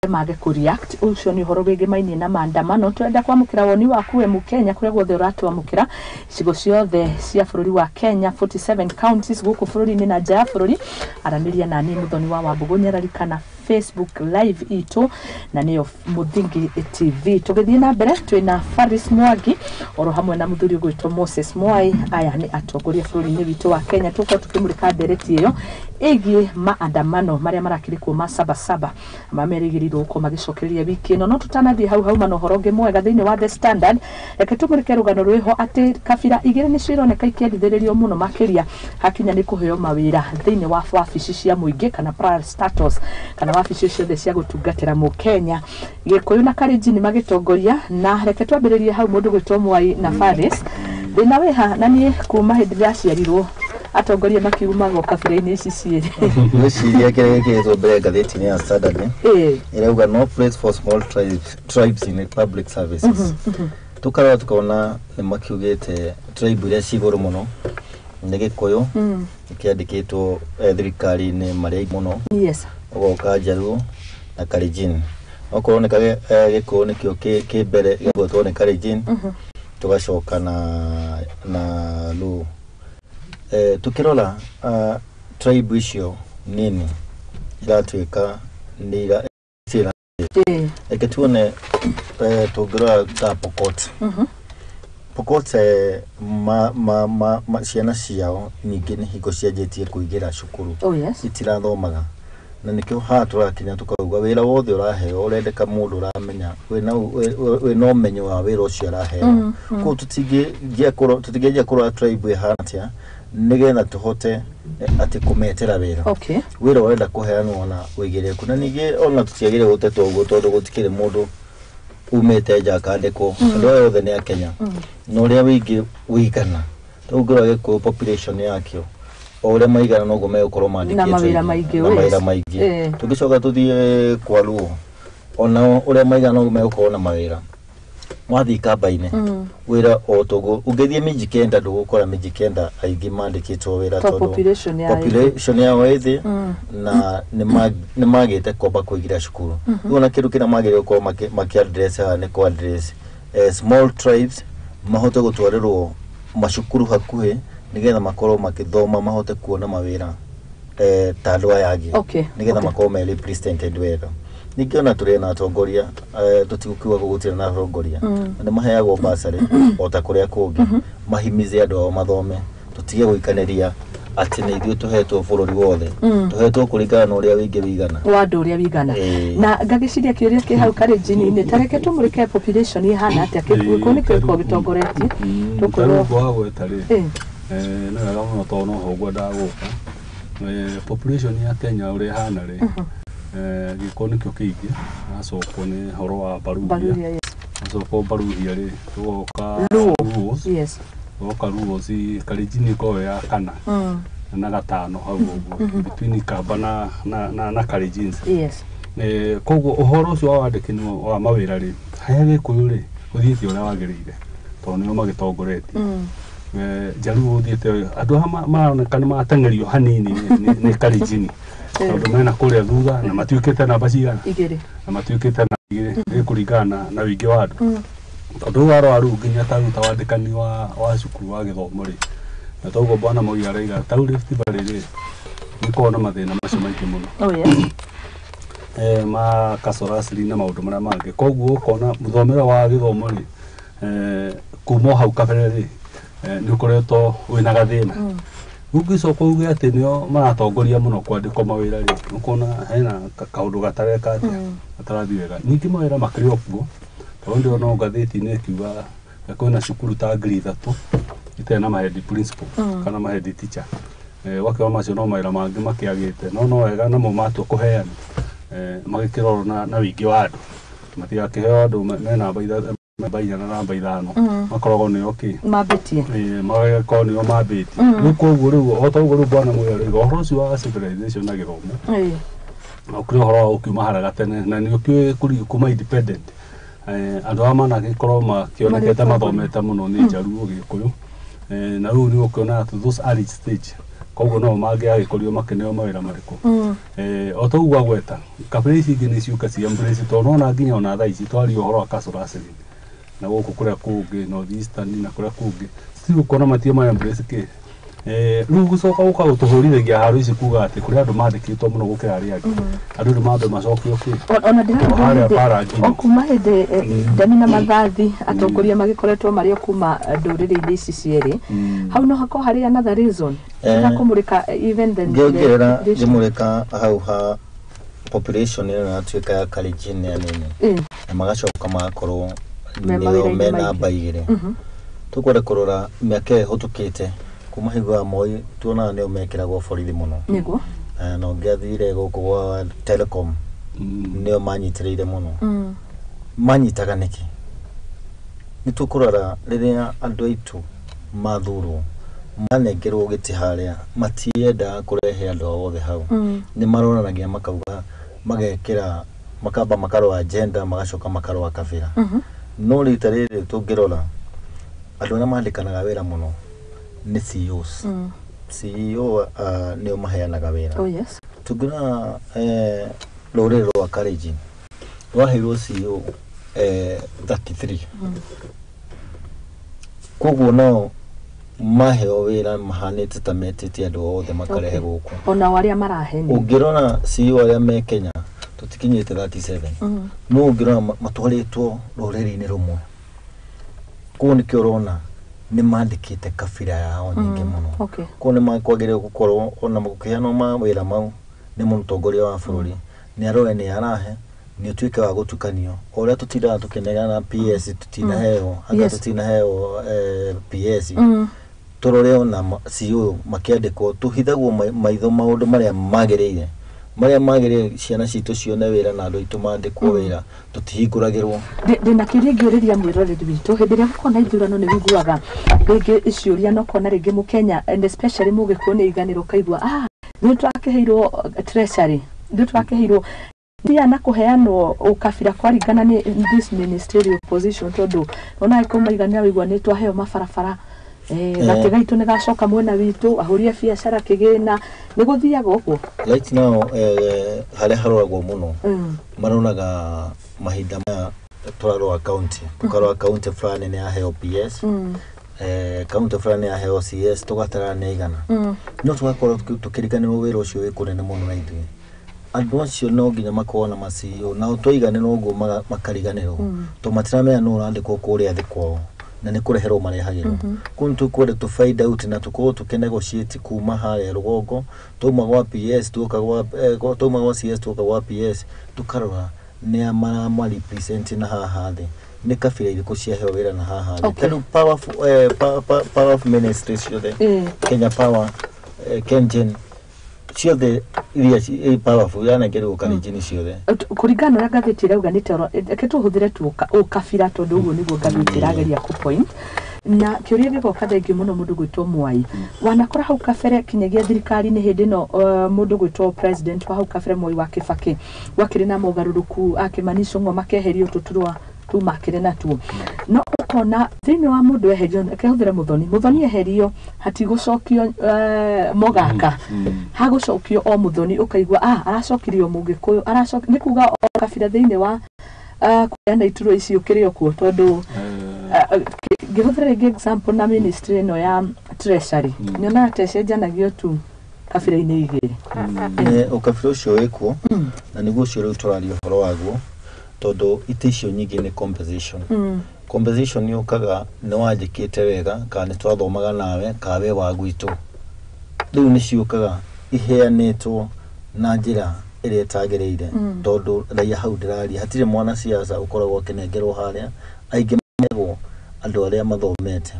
Mage kũ react. Ũcio nĩ ũhoro wĩgĩmainie na maandamano. Tũrenda kwamũkĩra woni waku we Mũkenya, kũrĩa guothe ũratwamũkĩra, icigo ciothe cia bũrũri wa Kenya, 47 counties, gũkũ bũrũri-inĩ na nja ya bũrũri. Aranĩria na niĩ Mũthoni wa Wambũgũ Nyarari, kana Facebook Live itũ na nĩyo Mũthingi TV. Tũgĩthiĩ na mbere, twĩna Faris Mwangi oro hamwe na mũthuri ũgwĩtwo Moses Mwai. Aya nĩ atongoria bũrũri-inĩ witũ wa Kenya. Tũkorwo tũkĩmũrĩka ndereti ĩyo ĩgiĩ maandamano marĩa marakĩrĩkwo ma Sabasaba, mamerĩgĩrĩirwo gũkorwo magĩcokereria wiki ĩno. No tũtanathiĩ hau, hauma na ũhoro ũngĩ mwega thĩinĩ wa The Standard. Reke tũmũrĩke rũgano rwĩho atĩ kabira igĩrĩ nĩcio ironeka ikĩendithĩrĩrio mũno makĩria hakinya nĩ kũheo mawĩra thĩinĩ wa wabici cia mũingĩ kana parastatals kana wabici ciothe cia gũtungatĩra Mũkenya. Gĩkũyũ na Kalenjin magĩtongoria. Na reke twambĩrĩrie hau, mũndũ gwĩtwo Mwai na Faris, thĩna wĩha na niĩ kuma hĩndĩ ndĩraciarirwo atongoria makiumagwo kabira-inĩ ici cierĩ. Ngwĩciria kĩrĩa gĩkĩrĩtwo mbere ngathĩti-inĩ ya Standard ĩrauga "No place for small tribes in public services". Tukarora tukona nĩ makiugĩte tribe iria ci igũrũ mũno nĩ Gĩkũyũ, kĩandĩkĩtwo thirikari-inĩ marĩa mũno, ũgoka Njaruo na Kalenjin. Okorwo nĩ Gĩkũyũ nĩkĩo kĩ mbere, gĩgwetwo nĩ Kalenjin, tũgacoka na Luo. Tukĩrora tribe icio nini iratuĩka nĩ ira ciĩna. Reke tuone, tũngĩrora ta Pokot. Pokot, ma ciana ciao nyingĩ nĩ hingo cianjĩtie kũingĩra cukuru, itirathomaga, na nĩkĩo haha tũrakinya tũkauga wĩra wothe ũraheo ũrendeka mũndũ ũramenya wĩna ũmenyo wa wĩra ũcio araheo. Koguo tũtingĩanjia kũrora tribe ĩhana atĩa nĩgetha tũhote atĩ kũmetera wĩra. Wĩra ũrenda kũheanwo na ũigĩrĩrĩku, na ningĩ ona tũtiagĩrĩire gũteta ũguo tondũ gũtikĩrĩ mũndũ umĩte nja akandĩkwo. Andũ aya othe nĩ a Kenya, na ũrĩa wĩingĩ wĩigana, rĩu ũngĩrora Gĩkũyũ population yakĩo, o ũrĩa maigana noguo megũkorwo mandĩkĩtwo Na mawĩra aingĩ. Maingĩ, Na yes. mawĩra maingĩ. Tũngĩcoka tũthiĩ kwa Luo, onao ũrĩa maigana noguo megũkorwo na mawĩra. Wathiĩ kamba-inĩ, wĩra o toguo. Ũngĩthiĩ mĩji kenda, ndũgũkora mĩji kenda aingĩ mandĩkĩtwo wĩra To tondũ population ya population yao ĩ thĩ na nĩ magĩte kwamba kũingĩra cukuru. Rĩu ona kĩndũ kĩrĩa magĩrĩirwo gũkorwo makĩ address haha nĩ kũ address small tribes mahote gũtwarĩrwo macukuru hakuhĩ nĩgetha makorwo makĩthoma, mahote kuona mawĩra ta andũ aya angĩ, nĩgetha makorwo me represented wega. Ningĩ ona tũrĩ na atongoria, tũtigũkiuga gũtirĩ na atongoria, na nĩ maheagwo basarĩ o ta kũrĩa kũngĩ, mahimize andũ ao mathome. Tũtige gũikanĩria atĩ nĩ ithuĩ tũhetwo bũrũri wothe. Tũhetwo kũringana na ũrĩa wĩingĩ wĩigana. Wa andũ ũrĩa wĩigana. Na ngagĩciria kĩũria kĩ hau Kalenjin-inĩ, ta reke tũmũrĩke population ĩhana atĩa? Gĩkũyũ nĩkĩo gĩkoragwo gĩtongoretie, tũkwĩrwo. Tarĩu wagweta rĩ, nĩ wega mũno tondũ noho ngwendaga gũka. Population ya Kenya ũrĩa ĩhana rĩ, gĩkũyũ nĩkĩo kĩingĩ, gacokwo nĩ ũhoro wa Baruhia. Baruhia, yes. Gacokwo Baruhia rĩ, tũgoka Luo. Luos. Tũgoka Luos, Kalenjin ĩkoragwo ya kana na gatano hau ũguo, between Kamba na Kalenjins. Koguo ũhoro ũcio wa wandĩkani wa mawĩra rĩ, harĩa Gĩkũyũ rĩ ũthiĩte ũrĩa wagĩrĩire tondũ nĩo magĩtongoretie. Njaruo ũthiĩte, andũ aya maroneka nĩ mateng'erio hanini nĩ Kalenjin tondũ mena kũrĩa thutha na matuĩkĩte namba cigana? Igĩrĩ. Na matuĩkĩte na igĩrĩ nĩ kũringana na ũingĩ wa andũ, tondũ rĩu warora rĩu nginya ta rĩu ta wandĩkani wa cukuru wa gĩthomo rĩ, na toguo bwana Moi araiga, ta rĩu Rift Valley rĩ, nĩ koragwo na mathĩna macio maingĩ mũno, ma kacoraciri na maũndũ marĩa mangĩ. Koguo ũkona mũthomere wa gĩthomo rĩ, kuma o hau kabere rĩ, nĩ ũkoretwo wĩna gathĩna. Rĩu ũngĩcoka uge atĩ nĩo maratongoria mũno kwandĩkwo mawĩra rĩ, ũkona hena kaũndũ gatareka atĩa, gatarathiĩ wega. Ningĩ mawĩra makĩrĩ o kuo, tondũ ndĩrona o ngathĩti-inĩ ĩkiuga kwĩna cukuru ta 3000 itarĩ na mahead principal kana mahead teacher. Ũgakĩona macio no mawĩra mangĩ makĩagĩte, no no wega namo matua kũheana, magĩkĩrorwo na wĩingĩ wa andũ, matigakĩheo andũ me namba 4 na namba 5, makoragwo nĩo kĩ Mambĩtie. Magakorwo nĩo mambĩtie. Rĩu koguo rĩu o ta ũguo rĩu bwana Moi arauga ũhoro ũcio wa civilization na gĩthomo, na ũkĩrĩ ũhoro wa gũkiuma harĩa gatene, na nĩ ũkĩũĩ kuma independent, andũ aya managĩkorwo makĩonekete Marĩ mathomete mũno nĩ Njaruo, Gĩkũyũ, na rĩu nĩ ũkĩona atĩ those early stage Koguo no mangĩagĩkorirwo makĩneo mawĩra marĩkũ. O ta ũguo agweta kabira ici ingĩ nĩ ciũka cia embrace, tondũ nona nginya ona thaa ici twaria ũhoro wa castle rustling na gũkũ kũrĩa kũngĩ North Eastern na kũrĩa kũngĩ, still ũkona matirĩ ma embrace kĩ. Rĩu gũcoka gũka gũtũhũrithagia haro ici kuga atĩ kũrĩ andũ mandĩkĩtwo mũno gũkĩra arĩa angĩ, andũ rĩu mambe macokio kĩ Ona harĩa bara nginya. O kuma hĩndĩ Ndemi na Mathathi atongoria magĩkoretwo marĩ o kuma ndũrĩrĩ-inĩ ici cierĩ, hau no hakorwo harĩ another reason na kũmũrĩka even the Ngĩongerera ngĩmũrĩka hau ha population ĩno yatuĩka ya Kalenjin nĩ anini na magacoka magakorwo Me nĩo mawĩra-inĩ me maingĩ. Namba igĩrĩ. Tũkwenda kũrora mĩaka ĩyo ĩhĩtũkĩte kuma hingo ya Moi, tuonaga nĩo mekĩragwo borithi mũno. Nĩguo. Na ũngĩathire gũkũ gwa Telecom, nĩo manyitĩrĩire mũno. Manyitaga nĩkĩ? Nĩ tũkũrora rĩrĩa andũ aitũ mathurwo manengerwo gĩtĩ harĩa, matiendaga kũrehe andũ ao othe hau. Nĩ maronanagia makauga magekĩra makamba makarora agenda, magacoka makarora kabira. No rita rĩrĩ tũngĩrora andũ arĩa mandĩkanaga wĩra mũno nĩ CEOs. CEO nĩo maheanaga wĩra. Oh yes. Tũngĩrora rũrĩrĩ rwa Kalenjin rwaheirwo CEO 33. Koguo nao maheo wĩra mahanĩte ta metĩte andũ othe makarehe gũkũ. Ona o arĩa maraheni. Ũngĩrora CEO arĩa me Kenya tũtikinyĩte 37. No ũngĩrora matwarĩtwo rũrĩrĩ-inĩ rũmwe. Koguo nĩkĩo ũrona nĩ mandĩkĩte kabira yao nyingĩ mũno. Koguo nĩ makwagĩrĩirwo gũkorwo ona gũkĩheanwo mawĩra mau nĩ mũtongoria wa bũrũri, nĩ arore nĩ arahe nĩ ũtuĩke wa gũtukanio. O ũrĩa tũtindaga tũkĩnegana PS tũtinaheo, anga tũtinaheo PS, tũrore ona CEO makĩandĩkwo tũhithagwo maitho maũndũ marĩa magĩrĩire, marĩa magĩrĩire ciana citũ cione wĩra na andũ aitũ mandĩkwo wĩra tũtihingũragĩrwo. Ndĩna kĩũria ngĩũrĩria mwĩroreri witũ. Hĩndĩ ĩrĩa gũkorwo na ithurano nĩ wiguaga rĩngĩ ciũria na ũkona rĩngĩ mũkenya and especially mũgĩkũyũ nĩ aiganĩrwo, ũkaigua nĩ twakĩheirwo treasury, nĩ twakĩheirwo ndia na kũheanwo ũkabira kwaringana nĩ this ministerial position, tondũ ona angĩkorwo maiganĩra wĩigua nĩ twaheo mabarabara, gatĩ gaitũ nĩ gacoka mwena witũ, ahũri a biacara kĩgĩna, nĩ gũthiaga ũguo? Right now harĩa haroragwo mũno, maroraga mahinda maya tũrarora county, tũkarora county fulani nĩ yaheo PS, county fulani nĩ yaheo CS, tũgatara nĩ igana, no tũgakorwo tũkĩriganĩrwo wĩra ũcio wĩ kũnene mũno na ithuĩ andũ acio no nginya makorwo na ma CEO nao twaiganĩrwo ũguo makariganĩrwo tondũ matiramenya nũ ũrandĩkwo kũrĩa thĩ kwao na nĩ kũreherwo marehagĩrwo. Koguo nĩ tũkwenda tũ find out na tũkorwo tũkĩ negotiate kuma harĩa rũgongo, twauma gwa PS tuoka gwa twauma gwa CS tuoka gwa PS, tũkarora nĩa marama represent na haha thĩ, nĩ kabira irĩkũ ciaheo wĩra na haha thĩ. Ta rĩu powerful ministry ciothe, Kenya Power, KenGen, ciothe iria powerful yanengerwo Kalenjin ciothe. Kũringana na ũrĩa ngathĩti ĩrauga nĩ toro, reke tũhũthĩre tu ũkabira tondũ ũguo nĩguo ngathĩti ĩrageria kũ point na kĩũria gĩgoka. Thengiũ mũno mũndũ gwĩtwo Mwai wanakora hau kabere kinyagia thirikari-inĩ hĩndĩ ĩno, mũndũ gwĩtwo president wa hau kabere Moi wa Kibaki gwakĩrĩ na mogarũrũku, akĩmani Ichung'wa makeherio tũturwa tu makĩrĩ natuo, no ũkona thĩinĩ wa mũndũ eherio, reke hũthĩre Mũthoni, Mũthoni eherio hatigũcokio Mogaka, hagũcokio o Mũthoni, ũkaigua aracokirio mũgĩkũyũ, aracoki nĩ kuga o kabira thĩinĩ wa kũheana iturwa ici ũkĩrĩ o kuo, tondũ ngĩhũthĩra rĩngĩ example na ministry ĩno ya treasury, nyonaga ta ĩcenjanagio tu kabira-inĩ igĩrĩ. Nĩ ũkabira ũcio wĩkuo na nĩguo ũcio rĩu tũraria ũhoro waguo, tondũ itĩ icio nyingĩ nĩ compensation. Compensation yũkaga nĩ wanjĩkĩte wega kana nĩ twathomaga nawe kana we wa gwitũ. Rĩu nĩ ciũkaga iheanĩtwo na njĩra ĩrĩa ĩtagĩrĩire, tondũ raia hau ndĩraria hatirĩ mwanasiasa ũkoragwo akĩnengerwo harĩa, aingĩ maregwo andũ arĩa mathomete,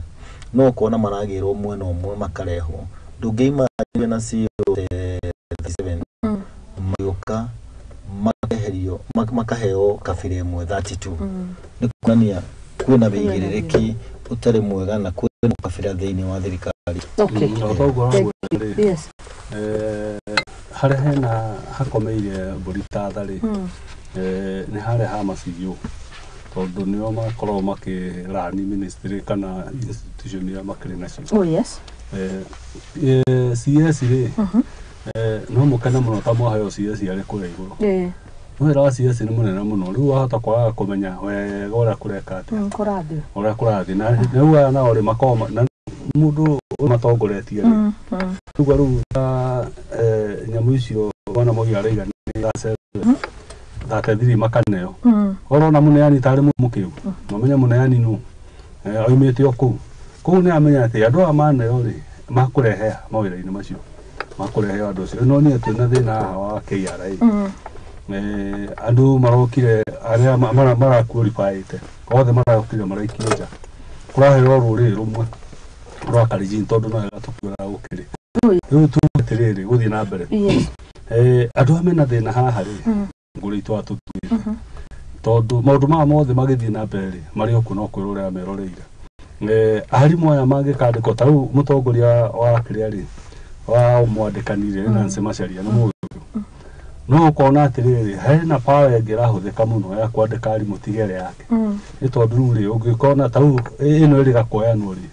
no ũkona maragĩrwo mwena ũmwe makarehwo. Ndũngĩima na CEO 37 magĩũka makeherio makaheo kabira ĩmwe 32. Nĩ kuonania kwĩna wĩigĩrĩrĩki ũtarĩ mwega na kwĩna kabira thĩinĩ wa thirikari. O ta ũguo ũragweta rĩ, harĩa hena hakomeire mbũri ta tha rĩ, nĩ harĩa ha ma CEO, tondũ nĩo makoragwo makĩrani ministry kana institution iria makĩrĩ nacio. Oh yes. CS rĩ no mũkene mũno ta mwaheo CS arĩ kũrĩa igũrũ. Wĩra wa CS nĩ mũnene mũno rĩu wahota kwaga kũmenya wega ũrĩa kũreka atĩa ũrĩa kũrathiĩ na rĩu aya nao rĩ makoragwo na mũndũ matongoretie rĩ rĩu rĩu nyamũ icio wona Moi araiga nĩ 33 makaneo ũrona mũneani tarĩ mũkĩu nomenya mũneani nũ aumĩte o kũu kũu nĩ amenya atĩ andũ aya maneo rĩ makũrehe mawĩra-inĩ macio makũrehe andũ acio no niĩ twĩna thĩna haha wa KRA andũ marokire arĩa maraqualifyĩte othe marokire maraikio nja kũraheo rũrĩrĩ rũmwe rwa Kalenjin tondũ no wega tũkiugaga gũkĩrĩ rĩu tuge atĩrĩrĩ gũthiĩ na mbere andũ aya mena thĩna haha rĩ ngũrĩ itũ atũtuĩte tondũ maũndũ maya mothe magĩthiĩ na mbere rĩ marĩ o kuo no kwĩrorera meroreire arimũ aya mangĩkandĩkwo ta rĩu mũtongoria wa kĩrĩa rĩ wa mwandĩkani rĩ Nancy Macharia nĩ Mũgĩkũyũ no ũkona atĩrĩrĩ hena power ĩngĩ ĩrahũthĩka mũno ya kwandĩka arimũ tiga ĩrĩa yake nĩ tondũ rĩu rĩ ũngĩkona ta rĩu ĩno ĩrĩ gakoyanwo rĩ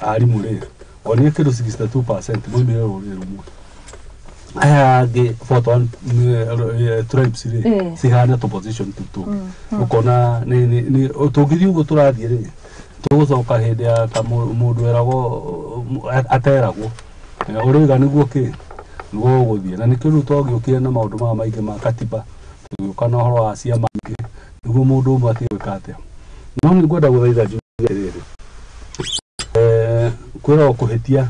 arimũ rĩ onie kĩndũ 62% moimire rũrĩrĩ rũmwe aya angĩ 41 tribes rĩ cihana tũ position tũtũ ũkona tũngĩthiĩ ũguo tũrathiĩ rĩ tũgũcoka hĩndĩ ya mũndũ eragwo ateragwo ũrĩga nĩguo kĩ nĩguo ũgũthiĩ na nĩkĩo rĩu twagĩũkire na maũndũ maya maingĩ ma katiba tũgĩũka na ũhoro wa ciama nyingĩ nĩguo mũndũ ũmwe atige gwĩka atĩa no nĩ ngwenda gũthaitha njuge atĩrĩrĩ kwĩragwo kũhĩtia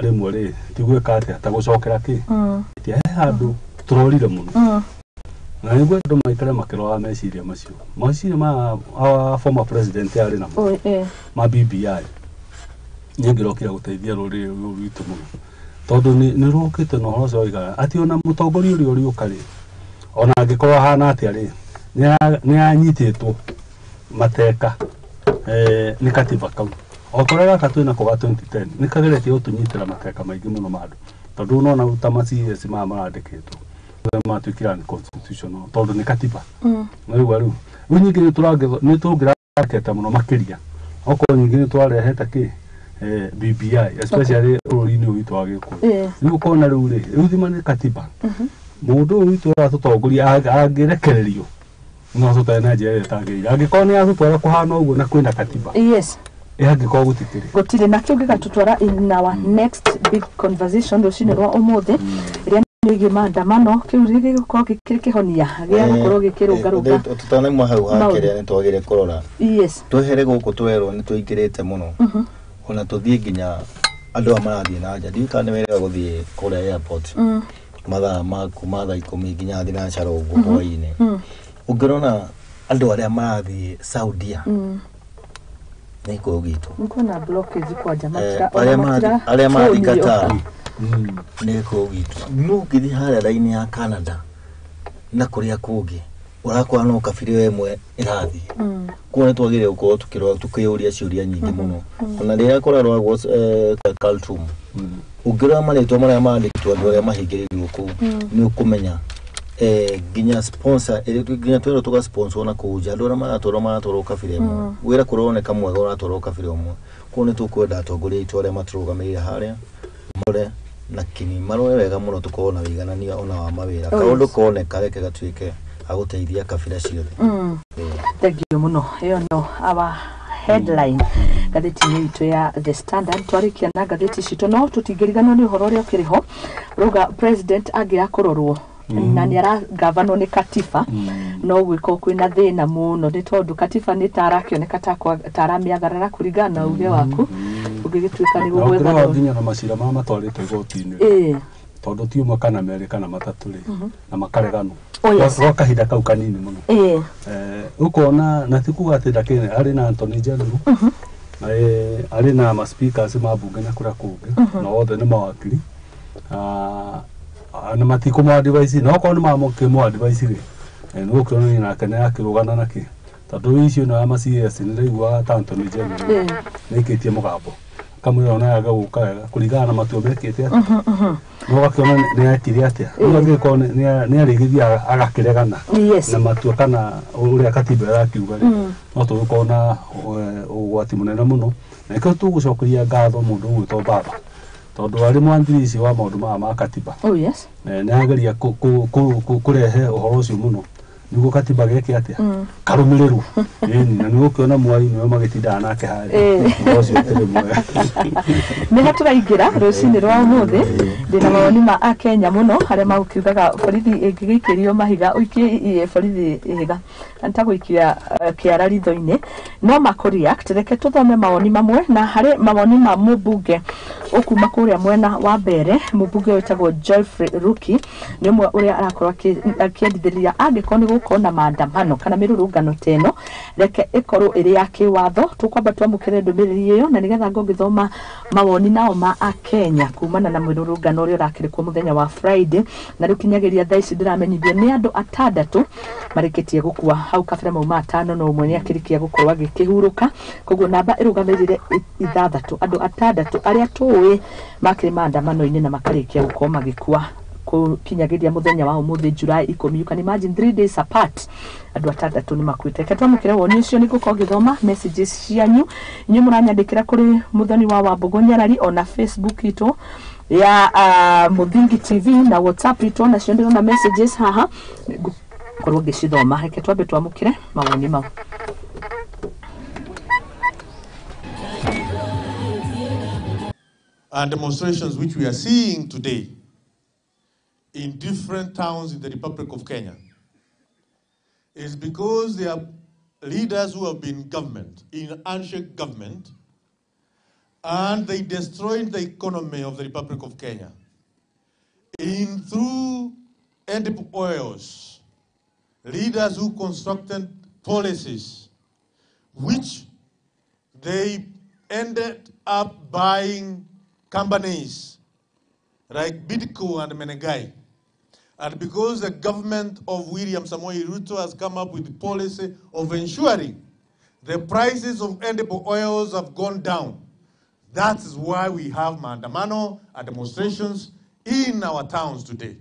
rĩmwe rĩ ti gwĩka atĩa ta gũcokera kĩ he handũ tũrorire mũno na nĩguo andũ maikare makĩroraga meciria macio meciria ma former president arĩ namo ma BBI nĩ angĩrokire gũteithia rũrĩrĩ rũrũ rwitũ mũno tondũ nĩ rũkĩte na ũhoro ũcio woigaga atĩ ona mũtongoria ũrĩa ũrĩũka rĩ ona angĩkorwo ahana atĩa rĩ nĩ anyitĩtwo mateka nĩ katiba kau o torĩa gaka twĩ nako ga 2010 nĩ kageretie gũtũnyitĩra mateka maingĩ mũno ma andũ tondũ nona ta ma CS maya marandĩkĩtwo matuĩkire unconstitutional tondũ nĩ katiba rĩu rĩu nyingĩ nĩ tũngĩraketa mũno makĩria okorwo nyingĩ nĩ twarehete kĩ BBI especially rũrĩrĩ-inĩ witũ wa Gĩkũyũ rĩu ũkona rĩu rĩ rĩu thima nĩ katiba mũndũ ũyũ witũ ũratũtongoria angĩrekererio no tũtware na njĩra ĩrĩa ĩtagĩrĩire angĩkorwo nĩ atũtwara kũhana ũguo na kwĩna katiba angĩkorwo gũtikĩrĩ gũtirĩ nakĩo gĩgatũtwara in our next big conversation rũcinĩ rwa ũmũthĩ ĩrĩa nĩ maandamano kĩu gĩgũkorwo gĩkĩrĩ kĩhonia gĩa gũkorwo gĩkĩrũngarũnga tũtanauma hau hakĩrĩa nĩ twagĩrĩire kũrora twehere gũkũ twerwo nĩ tũingĩrĩte mũno ona tũthiĩ nginya andũ aya marathiĩ na nja ndiũĩ kana nĩ wega gũthiĩ kũrĩa airport mathaa ma kuma thaa 10 nginya thinacara ũguo hwaĩ-inĩ ũngĩrona andũ arĩa marathiĩ Saudia nĩ Gĩkũyũ gitũ nĩkuona blockage kwanja arĩa marathiĩ Qatar nĩ Gĩkũyũ gitũ no ũngĩthiĩ harĩa raini ya Canada na kũrĩa kũngĩ ũrakora no kabira ĩmwe ĩrathiĩ koguo nĩ twagĩrĩire gũkorwo tũkĩrora tũkĩyũria ciũria nyingĩ mũno ona rĩrĩa kũraroragwo Khartoum ũngĩrora marĩtwa marĩa mandĩkĩtwo andũ arĩa mahingĩrĩirio kũu nĩ ũkũmenya nginya sponsor nginya twĩrwo tũga sponsor na kũu nja andũ arĩa maratwarwo maratwarwo kabira ĩmwe wĩra kũroneka mwega ũratwarwo kabira ĩmwe koguo nĩ tũkwenda atongoria aitũ arĩa matũrũgamĩrĩire harĩa marore na kinyi marore wega mũno tũkorwo na wĩiganania ona wa mawĩra kaũndũ koneka reke gatuĩke agũteithia kabira ciothe. Thank you mũno ĩyo no our headline ngathĩti-inĩ itũ ya The Standard twarĩkia na ngathĩti citũ no tũtingĩriganwo nĩ ũhoro ũrĩa ũkĩrĩ ho rauga president angĩaga kũrorwo na nĩ aragavanwo nĩ katiba no gwĩko kwĩna thĩna mũno nĩ tondũ katiba nĩ ta arakĩoneka ta aramĩagarara kũringana na uge waku ũngĩgĩtuĩka nĩ gũgwetha nginya na macira maya matwarĩtwo igoti-inĩ tondũ ti ũmwe kana merĩ kana matatũ rĩ na makareganwo gwa kahinda kau kanini mũno ũkona na ti kuga atĩ ndakĩrĩ arĩ na Attorney General arĩ na ma speakers ma mbunge na kũrĩa kũngĩ na othe nĩ mawakiri na matikũmũ advice na okorwo nĩ mamũkĩmũ advice rĩ nĩ gũkĩonania nake nĩ akĩrũgana nakĩ tondũ icio no ya ma CS nĩ ndaiguaga ta Attorney General nĩ aikĩtie mũgambo kamwĩra ona yaga gũka wega kũringana na matua mekĩte atĩa no gakĩona nĩ ekire atĩa no angĩkorwo nĩ arĩgĩthiĩ agakĩregana na matua kana ũrĩa katiba ĩrakiuga rĩ no tũgĩkorwo na ũgwati mũnene mũno Na nĩkĩo tũgũcokeria ngatho mũndũ ũgwĩtwo baba tondũ arĩ mwanjirisi wa maũndũ maya ma katiba. Oh yes. Nĩ ageria kũrehe ũhoro ũcio mũno nĩguo katiba geke atĩa karũmĩrĩrwo. Ĩni na nĩ ũkĩona Mwai nĩwe magĩtindaga nake harĩa ũhoro ũcio ũkĩrĩ mwega. Nĩ hatũraingĩra rũcinĩ rwa ũmũthĩ ndĩna mawoni ma akenya mũno harĩa magũkiugaga borithi ĩngĩgĩikĩrio mahiga ũikie borithi ihiga ta gũikia kĩara ritho-inĩ no makũ react. Reke tũthome mawoni mamwe na harĩ mawoni ma mũmbunge ũkuma kũrĩa mwena wa mbere. Mũmbunge wĩtagwo Geoffrey Ruki nĩ ũmwe ũrĩa arakorwo akĩendithĩrĩria angĩkorwo nĩ gũkorwo na maandamano kana mĩrũrũngano ta ĩno reke ĩkorwo ĩrĩ ya kĩwatho. Tũkwamba twamũkĩre ndũmĩrĩri ĩyo na nĩgetha ngũgĩthoma mawoni nao ma akenya kumana na mĩrũrũngano ũrĩa ũrakĩrĩ kuo mũthenya wa Friday. Na rĩu kinyageria thaa ici ndĩramenyithio nĩ andũ atandatũ marĩkĩtie gũkua hau kabere mauma atano na ũmwe nĩ akĩrĩkia gũkorwo agĩkĩhurũka. Koguo namba ĩrũgamĩrĩire ithathatũ, andũ atandatũ arĩa tũĩ makĩrĩ maandamano-inĩ na makarĩkia gũkorwo magĩkua kũkinyageria mũthenya wa ũmũthĩ July 10. You can imagine 3 days apart andũ atandatũ nĩ makuĩte. Reke twamũkĩre woni ũcio nĩ ngũkorwo ngĩthoma messages cianyu inyuĩ mũranyandĩkĩra kũrĩ Mũthoni wa Wambũgũ Nyarari ona Facebook itũ ya Mũthingi TV na WhatsApp itũ nacio ndĩrona messages haha ngũkorwo ngĩcithoma. Reke twambe twamũkĩre mawoni mau. And demonstrations which we are seeing today in different towns in the Republic of Kenya is because there are leaders who have been government, in handshake government, and they destroyed the economy of the Republic of Kenya in through edible oils, leaders who constructed policies which they ended up buying companies like Bidco and Menegai. And because the government of William Samoei Ruto has come up with the policy of ensuring the prices of edible oils have gone down, that is why we have maandamano and demonstrations in our towns today.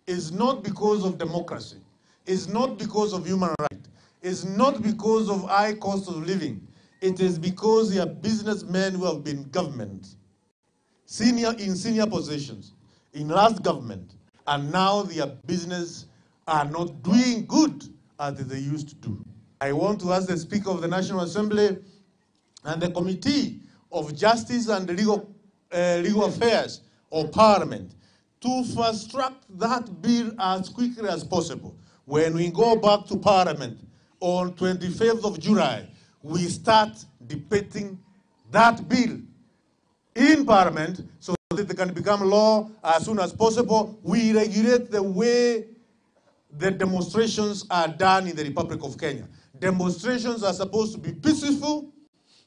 It's not because of democracy. It's not because of human rights. It's not because of high cost of living. It is because they are businessmen who have been government, in senior positions, in last government, and now their business are not doing good as they used to do. I want to ask the Speaker of the National Assembly and the Committee of Justice and Legal Affairs of Parliament to fast-track that bill as quickly as possible. When we go back to Parliament on 25th of July, we start debating that bill in Parliament so that it can become law as soon as possible. We regulate the way the demonstrations are done in the Republic of Kenya. Demonstrations are supposed to be peaceful.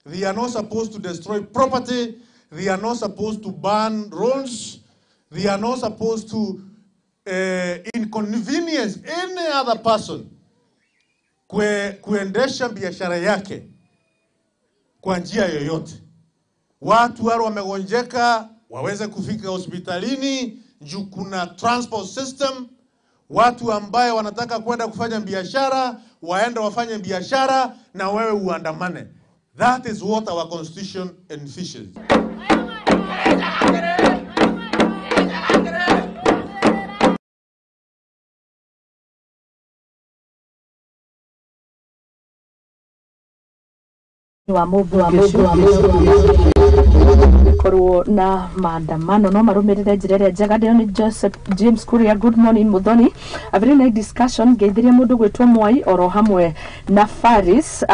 They are not supposed to destroy property. They are not supposed to burn roads. They are not supposed to inconvenience any other person kuendesha biashara yake kwa njia yoyote. Watu wale wamegonjeka waweze kufika hospitalini juu kuna transport system. Watu ambaye wanataka kwenda kufanya biashara waende wafanye biashara na wewe uandamane. That is what our constitution envisions. Wa mũmbunge korwo na maandamano no marumirire njira ĩrĩa njega. Ndĩyo nĩ Joseph James Kuria. Good morning Muthoni, a very nice discussion. Ngeithirie mũndũ gwĩtwo Mwai oro hamwe na Faris.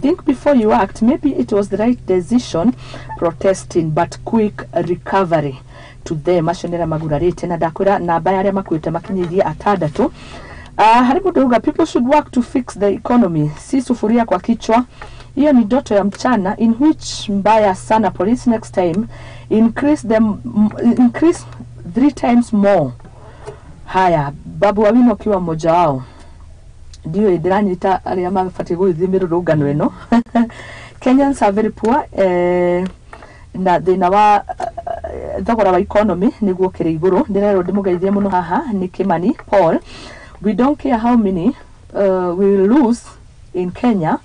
Think before you act, maybe it was the right decision protesting, but quick recovery to them. Acio nĩ arĩa magurarĩte na ndakwĩra namba ya arĩa makuĩte makinyĩirie atandatũ. Harĩ mũndũ uga people should work to fix the economy, si sufuria kwa kichwa. Hiyo ni ndoto ya mchana in which mbaya sana. Police next time increase them, increase 3 times more. Haya, Babu Awino kiwa mmoja wao ndio ndĩranyita arĩa mabatiĩ gũgĩthiĩ mĩrũrũngano ĩno. Kenyans are very poor, na thĩna wa thogora wa economy nĩguo ũkĩrĩ igũrũ. Ndĩrerwo ndĩmũgeithie mũno haha nĩ Kimani Paul. We don't care how many we will lose in Kenya.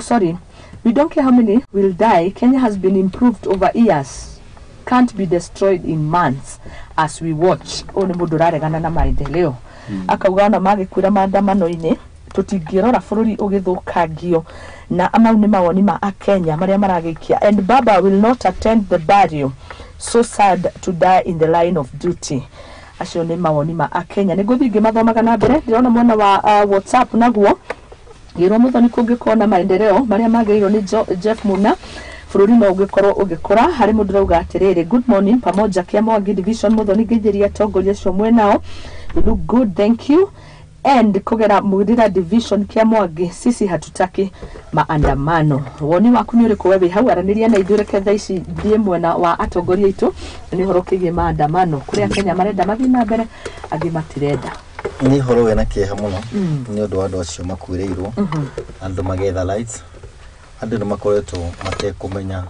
Sorry, We don't care how many will die. Kenya has been improved over years, can't be destroyed in months as we watch. Ũyũ nĩ mũndũ ũraregana na maendeleo, akauga ona magĩkuĩra maandamano-inĩ tũtingĩrora bũrũri ũgĩthũkangio. Na mau nĩ mawoni ma akenya marĩa maragĩikia. And Baba will not attend the burial, so sad to die in the line of duty. Acio nĩ mawoni ma akenya. Nĩ ngũthiĩ ngĩmathomaga na mbere. Ndĩrona mwena wa WhatsApp naguo ngĩrwo Mũthoni, kũngĩkorwo na maendeleo marĩa magĩrĩirwo nĩ Jeff Muna, bũrũri no ũngĩkorwo ũgĩkũra. Harĩ mũndũ ũrauga atĩrĩrĩ, "Good morning pamoja kia Mwangi division. Mũthoni, ngĩithĩria atongoria acio mwenao. You look good, thank you." And kũgera Mwirira division kia Mwangi, "Sisi hatutaki maandamano." Woni waku nĩ ũrĩkũ we wĩ hau? Aranĩria na ithuĩ. Reke thaa ici thiĩ mwena wa atongoria aitũ. Nĩ ũhoro kĩgiĩ maandamano, kũrĩa Kenya marenda mathiĩ na mbere, angĩ matirenda. Nĩ ũhoro wĩna kĩeha mũno nĩ ũndũ wa andũ acio makuĩrĩirwo, andũ magetha lights. Andũ nĩ makoretwo matekũmenya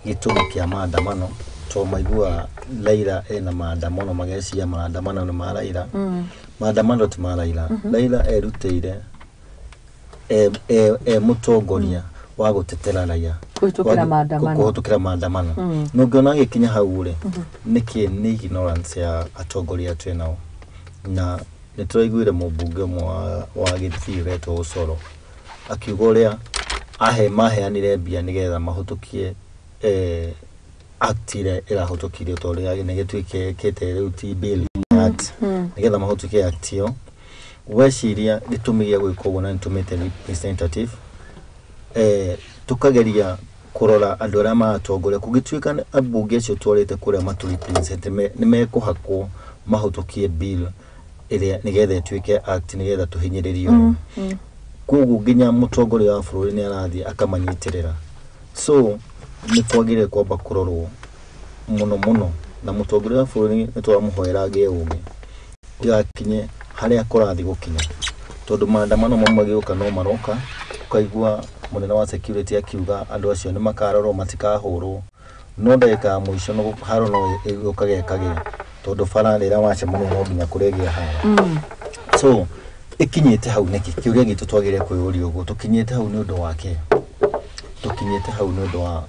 gĩtũmi kĩa maandamano, to maiguaga Raila ena maandamano, mageciria maandamano nĩ ma Raila. Maandamano ti ma Raila. Raila erutĩire e mũtongoria wa gũtetera raia. Kũhĩtũkĩra maandamano. Kũhĩtũkĩra maandamano. Na ũngĩona agĩkinya hau rĩ, nĩkĩ? Nĩ ignorance ya atongoria twĩ nao. Na nĩ tũraiguire mũmbunge ũmwe wa Gĩthii ũretwo Ũcoro akiuga ũrĩa ahe maheanire mbia nĩgetha mahũtũkie act ĩrĩa ĩrahũtũkirio, tondũ nĩ gĩtuĩkĩte rĩu ti bill, act, nĩgetha mahũtũkie act ĩyo. Weciria gĩtũmi gĩa gwĩka ũguo, na nĩtũmĩte representative tukageria kũrora andũ arĩa maratongoria. Kũngĩtuĩka nĩ ambunge acio twarĩte kũrĩa matũ represent nĩ mekũhakwo mahũtũkie bill ĩrĩa nĩgetha ĩtuĩke act, nĩgetha tũhinyĩrĩrio. Koguo nginya mũtongoria wa bũrũri nĩ arathiĩ akamanyitĩrĩra. So nĩ kwagĩrĩire kwamba kũrorwo mũno mũno, na mũtongoria wa bũrũri nĩ tũramũhoera agĩe ũgĩ ndigakinye harĩa kũrathiĩ gũkinya, tondũ maandamano mamwe magĩũka no maroka. Ũkaigua mũnene wa security akiuga andũ acio nĩ makarorwo matikahũrwo, no ndagĩka ya mũico no haro no ĩũkage ĩkagĩa, tondũ bara rĩrĩa wacemania no nginya kũrĩgĩa haro. So ĩkinyĩte hau nĩkĩ? Kĩũria gitũ twagĩrĩire kwĩyũria ũguo, tũkinyĩte hau nĩ ũndũ wake? Tũkinyĩte hau nĩ ũndũ wa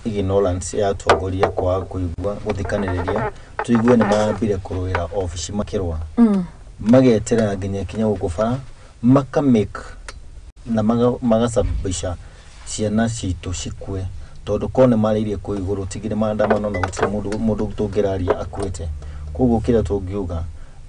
ignorance ya atongoria, kwaga kũigua, gũthikanĩrĩria. Tũigue nĩ marambire kũrũĩra obici makĩrũa, mageterera nginya ikinya gũkũ bara makamake na magasababisha ciana citũ cikue, tondũ korwo nĩ marĩirie kũu igũrũ tigire maandamano na gũtirĩ mũndũ tũngĩraria akuĩte. Koguo kĩrĩa tũngiuga,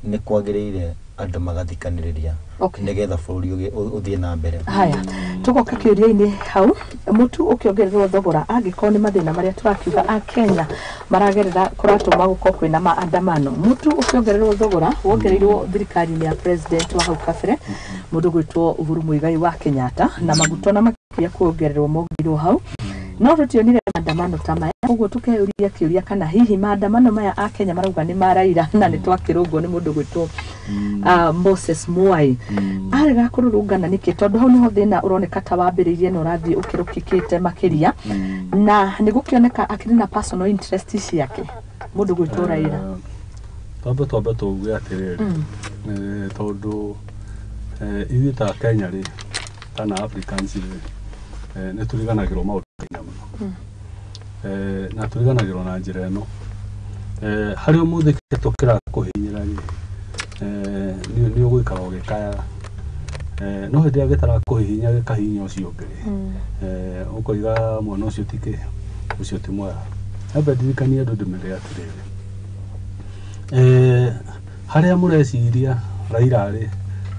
nĩ kwagĩrĩire andũ magathikanĩrĩria nĩgetha bũrũri ũthiĩ na mbere. Haya, tugoka kĩũria-inĩ hau, mũtu ũkĩongererwo thogora, angĩkorwo nĩ mathĩna marĩa tũrakiuga a Kenya maragerera kũratũma gũkorwo kwĩna maandamano, mũtu ũkĩongererwo thogora wongereirwo thirikari-inĩ ya president wa hau kabere, mũndũ gwĩtwo Uhuru Muigai wa Kenyatta, na maguta na makĩria kuongererwo mongereirwo hau, no tũtionire maandamano ta maya. Ũguo tũkeyũria kĩũria kana hihi maandamano maya a Kenya marauga nĩ ma Raila, na nĩ twakĩrũngwo nĩ mũndũ gwĩtwo Moses Mwai, arega kũrũrũngana nĩkĩ? Tondũ hau nĩho thĩna ũroneka ta wambĩrĩirie na ũrathiĩ ũkĩrũkĩkĩte makĩria, na nĩ gũkĩoneka akĩrĩ na personal interest ciake mũndũ gwĩtwo Raila. Twambe tuuge atĩrĩrĩ, tondũ ithuĩ ta Kenya rĩ, kana Africans rĩ, nĩ tũriganagĩrwo maũndũ maingĩ mũno. Na tũriganagĩrwo na njĩra ĩno, harĩ ũmũthĩ kĩto kĩrakũhinyĩra rĩ, nĩ ũgũikara ũgĩkayaga. No hĩndĩ ĩrĩa gĩtarakũhihinya gĩkahihinya ũcio ũngĩ rĩ, ũkoiga mwana ũcio ti kĩ, ũcio ti mwega. Ambe ndirikanie andũ ndĩmere atĩrĩrĩ, harĩa mũreciria Raila rĩ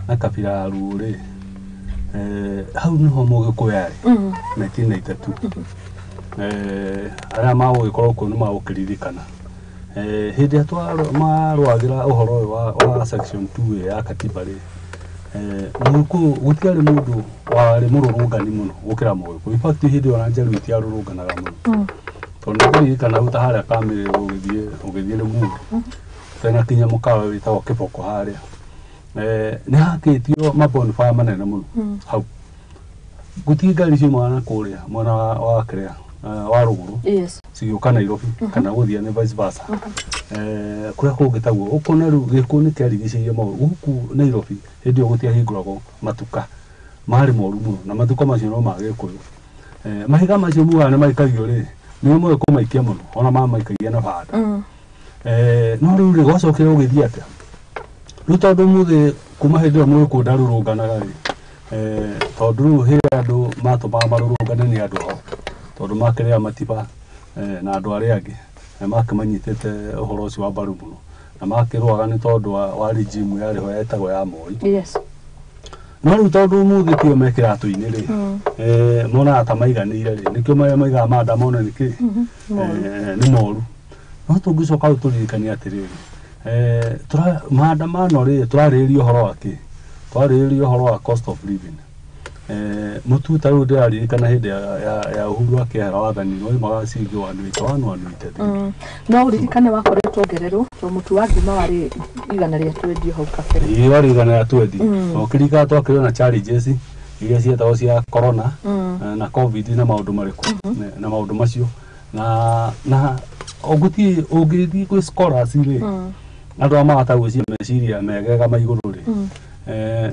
na kabira ya Luo rĩ, hau nĩho mũgĩkũyũ arĩ 1992. Arĩa magũgĩkorwo kuo nĩ magũkĩririkana hĩndĩ ĩrĩa marũagĩra ũhoro ũyũ wa section 2 ya katiba rĩ, mũgĩkũyũ gũtiarĩ mũndũ warĩ mũrũrũngani mũno gũkĩra mũgĩkũyũ. In fact, hĩndĩ ĩyo ona njaruo itiarũrũnganaga mũno, tondũ nĩngũririkana hau ta harĩa Kamĩrĩ ũgĩthiĩ Limuru tena kinya mũkawa wĩtagwo Kĩboko harĩa, nĩ hakĩtio mabonfire manene mũno. Hau gũtirĩ ngari ciumaga na kũrĩa mwena wa kĩrĩa wa rũgũrũ cigĩũka Nairobi kana gũthiĩ nĩ vice versa. Kũrĩa kũngĩ taguo ũkona rĩu gĩkuũ nĩ kĩarigicĩirie maũndũ gũkũ Nairobi. Hĩndĩ ĩyo gũtiahingũragwo matuka, marĩ moru mũno, na matuka macio no ma gĩkũyũ. Mahiga macio mugaga nĩ maikagio rĩ, nĩ moĩ kũmaikia mũno, ona mamaikagia na banda. No rĩu rĩ, gwacokire gũgĩthiĩ atĩa? Rĩu tondũ mũthĩ kuma hĩndĩ ĩyo mũgĩkũyũ ndarũrũnganaga rĩ, tondũ rĩu hĩndĩ andũ matũmaga marũrũngane nĩ andũ ao, tondũ makĩrĩa matiba na andũ arĩa angĩ makĩmanyitĩte ũhoro ũcio wa mbaru mũno, na makĩrũaga nĩ tondũ wa regime yarĩ ho yetagwo ya Moi. Yes. No rĩu tondũ ũmũthĩ tio me kĩratũ-inĩ rĩ, monaga ta maiganĩire rĩ, nĩkĩo marĩa maigaga maandamano nĩ kĩ? Nĩ moru. No tũngĩcoka rĩu tũririkanie atĩrĩrĩ, maandamano rĩ, tũrarĩrĩria ũhoro wa kĩ? Twarĩrĩria ũhoro wa cost of living. Mũtu ta rĩu ndĩraririkana hĩndĩ ya Uhuru akĩehera wathani waumaga ciringi 181, 183. No ũririkane wakoretwo ongererwo to mũtu wa ngima warĩ 120 hau kabere. Ĩĩ, warĩ 120. Ũkĩririkana twakĩrĩ na challenges iria cietagwo cia corona na covid na maũndũ marĩkũ na maũndũ macio na ũngĩthiĩ ũngĩthiĩ gwĩ scholars rĩ, andũ arĩa mahota gwĩciria meciria megega ma igũrũ rĩ,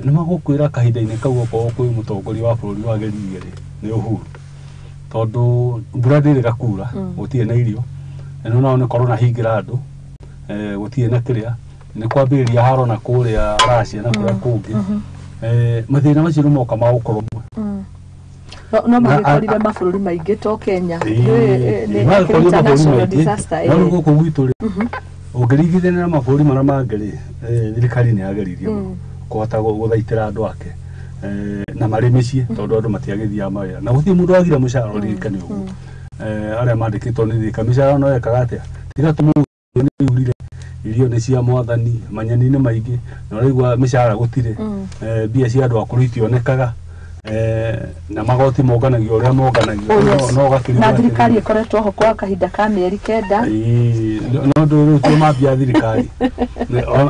nĩ magũkwĩra kahinda-inĩ kau okorwo kwĩ mũtongoria wa bũrũri wageririe rĩ, nĩ Uhuru, tondũ mbura ndĩrĩga kura, gũtirĩ na irio, ĩno nao nĩ corona hingĩra andũ, gũtirĩ na kĩrĩa nĩ kwambĩrĩria haro na kũrĩa Russia na kũrĩa kũngĩ. Mathĩna macio nĩ moka ma gũkorwo No magĩkorire mabũrũri maingĩ to Kenya. Nĩ magĩkorire mabũrũri international maingĩ. disaster. No rĩu gũkũ gwitũ rĩ, ũngĩringithania na mabũrũri marĩa mangĩ rĩ, thirikari nĩ yageririe mũno kũhota gũthaitĩra andũ ake na marĩ mĩciĩ, tondũ andũ matiagĩthiaga mawĩra na gũtirĩ mũndũ wagire mũcara. Ũririkane ũguo, arĩa mandĩkĩtwo nĩ thirikari mĩcara no ekaga atĩa tiga tũmũthĩ nĩ yurire, irio nĩ cia mwathani, manyeni nĩ maingĩ, na ũraigua mĩcara gũtirĩ, mbia cia andũ akũrũ itionekaga, na magoti monganagio ũrĩa monganagio. Oh, yes. No ũgakĩrigwo Na thirikari atĩrĩrĩ, ĩkoretwo ho kwa kahinda ka mĩeri 9. Ĩĩ, no ndũ rĩu tio mambia thirikari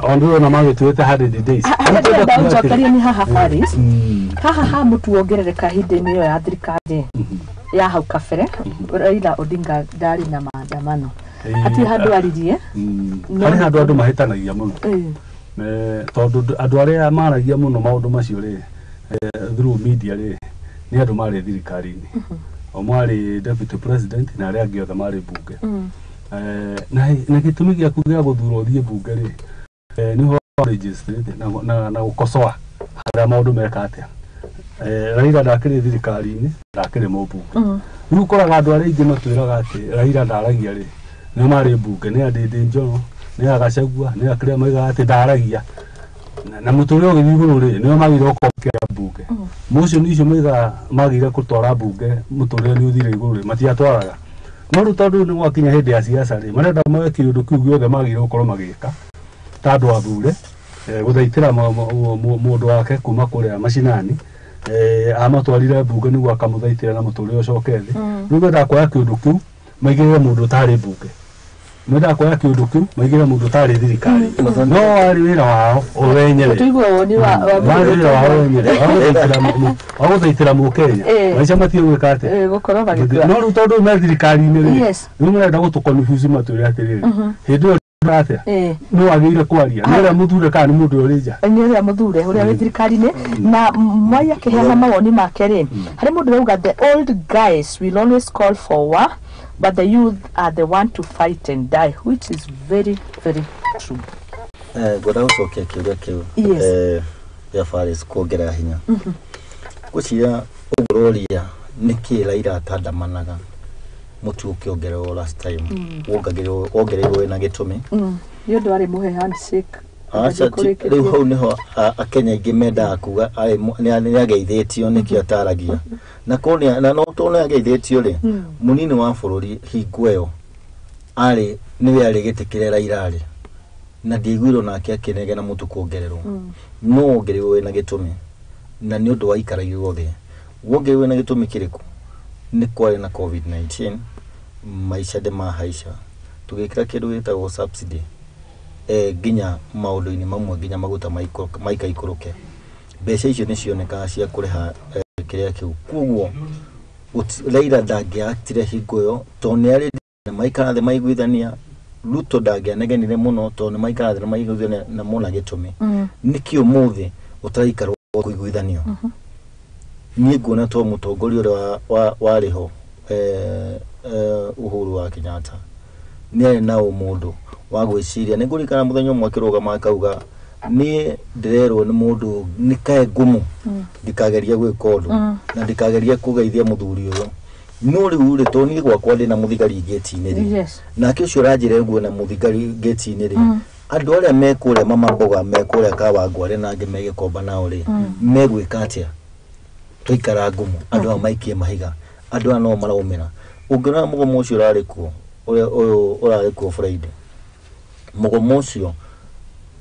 on ndũrona magĩtuĩte 100 days. Harĩa ndĩrenda ũnjokerie nĩ haha, Faris, haha ha mũtu wongerereka hĩndĩ-inĩ ĩyo ya thirikari ya hau kabere, Raila Odinga ndarĩ na maandamano, hatirĩ handũ aririe. Harĩ handũ andũ mahĩtanagia mũno. Tondũ andũ arĩa maragia mũno maũndũ macio rĩ, through media rĩ, nĩ andũ marĩ thirikari-inĩ, o marĩ deputy president na arĩa angĩ othe marĩ mbunge. Na gĩtũmi gĩaku gĩa gũthurwo ũthiĩ mbunge rĩ, nĩ ũhoro wa legislate na gũkosoa harĩa maũndũ meka atĩa. Raila ndakĩrĩ thirikari-inĩ, ndakĩrĩ mũmbunge. Rĩu ũkoraga andũ arĩa aingĩ matwĩraga atĩ Raila ndaragia rĩ, nĩ marĩ mbunge, nĩ a Ndindi Nyoro, nĩ a Gachagua, nĩ a kĩrĩa maigaga atĩ ndaragia na mũtũrĩre ũgĩthiĩ igũrũ rĩ, nĩo magĩrĩirwo gũkorwo makĩaria mbunge. Motion icio maigaga magĩrĩire gũtwara mbunge, mũtũrĩre nĩ ũthire igũrũ rĩ, matiatwaraga. No rĩu tondũ nĩ gwakinya hĩndĩ ya siasa rĩ, marenda moe kĩũndũ kĩu gĩothe magĩrĩirwo gũkorwo magĩka ta andũ athure, gũthaitĩra mũndũ wake kuma kũrĩa macinani, amatwarire mbunge nĩguo akamũthaitĩra na mũtũrĩre ũcoke thĩ. Rĩu mendaga kuoya kĩũndũ kĩu maigĩrĩre mũndũ ũtarĩ mbunge, mendaga kuoya kĩũndũ kĩu maigĩrĩre mũndũ ũtarĩ thirikari, no warĩ wĩra wao o wenyewe. Tũigue woni wa Warĩ wĩra wao wenyewe wa gũthaitĩra mũkenya maica matige gwĩka atĩa? Gũkorwo magĩkua. No rĩu tondũ me thirikari-inĩ rĩ, rĩu marenda gũtũ-confuse matwĩre atĩrĩrĩ, hĩndĩ ĩyo atĩa nĩ wagĩrĩire kwaria nĩ ũrĩa mũthure kana nĩ mũndũ ũrĩa ũrĩ nja. Nĩ ũrĩa mũthure, ũrĩa wĩ thirikari-inĩ. Na Mwai akĩheana mawoni make rĩ, harĩ mũndũ ũrauga, "The old guys will always call for war, but the youth are the one to fight and die," which is very very true. Ngwenda gũcokia kĩũria kĩu gĩa Faris kuongerera hinya. Ngwĩciria ũguo ũroria nĩkĩ Raila atandamanaga mũtu ũkĩongererwo last time, wongereirwo wĩna gĩtũmi. Nĩ ũndũ arĩ mũhe handshake. Aca, rĩu hau nĩho akenya aingĩ mendaga kuga nĩ ageithĩtio nĩkĩo ataragia, na korwo na no tondũ nĩ ageithĩtio rĩ, mũnini wa bũrũri hingo ĩyo arĩ nĩwe arĩ gĩtĩ kĩrĩa Raila arĩ, na ndiaiguirwo nake akĩnegena mũtu kuongererwo. No wongereirwo wĩna gĩtũmi, na nĩ ũndũ waikaragirwo thĩ. Wongereirwo wĩna gĩtũmi kĩrĩkũ? Nĩ kwarĩ na COVID-19, maica ndĩ mahaica, tũgĩkĩra kĩndũ gĩtagwo subsidy nginya maũndũ-inĩ mamwe, nginya maguta maikaikũrũke. Mbeca icio nĩ cionekaga cia kũrĩha kĩrĩa kĩu. Koguo Raila ndangĩaktire hingo ĩyo tondũ nĩ arĩ na maikara thĩ maiguithania. Ruto ndangĩanegenire mũno tondũ nĩ maikara thĩ na maiguithania na mona gĩtũmi. Nĩkĩ ũmũthĩ ũtaraikarwo kũiguithanio? Niĩ nguona to mũtongoria ũrĩa warĩ ho Uhuru wa Kenyatta nĩ arĩ na ũmũndũ wa gwĩciria. Nĩ ngũririkana mũthenya ũmwe akĩrũgama akauga niĩ ndĩrerwo nĩ mũndũ nĩkae ngumu ndikagerie gwĩka ũndũ na ndikagerie kũgeithia mũthuri ũyũ. No rĩu rĩ, to niĩ gwakwa ndĩna mũthigari ngĩti-inĩ rĩ, nake ũcio ũranjĩra nguo na mũthigari ngĩti-inĩ rĩ, andũ arĩa me kũrĩa mama mboga me kũrĩa Kawangware na angĩ me Gĩkomba nao rĩ, megwĩka atĩa? Twaikara ngumu andũ aya maikie mahiga, andũ aya no maraumĩra. Ũngĩrora mũgomo ũcio ũrarĩ kuo, ũyũ ũrarĩ kuo Friday, mũgomo ũcio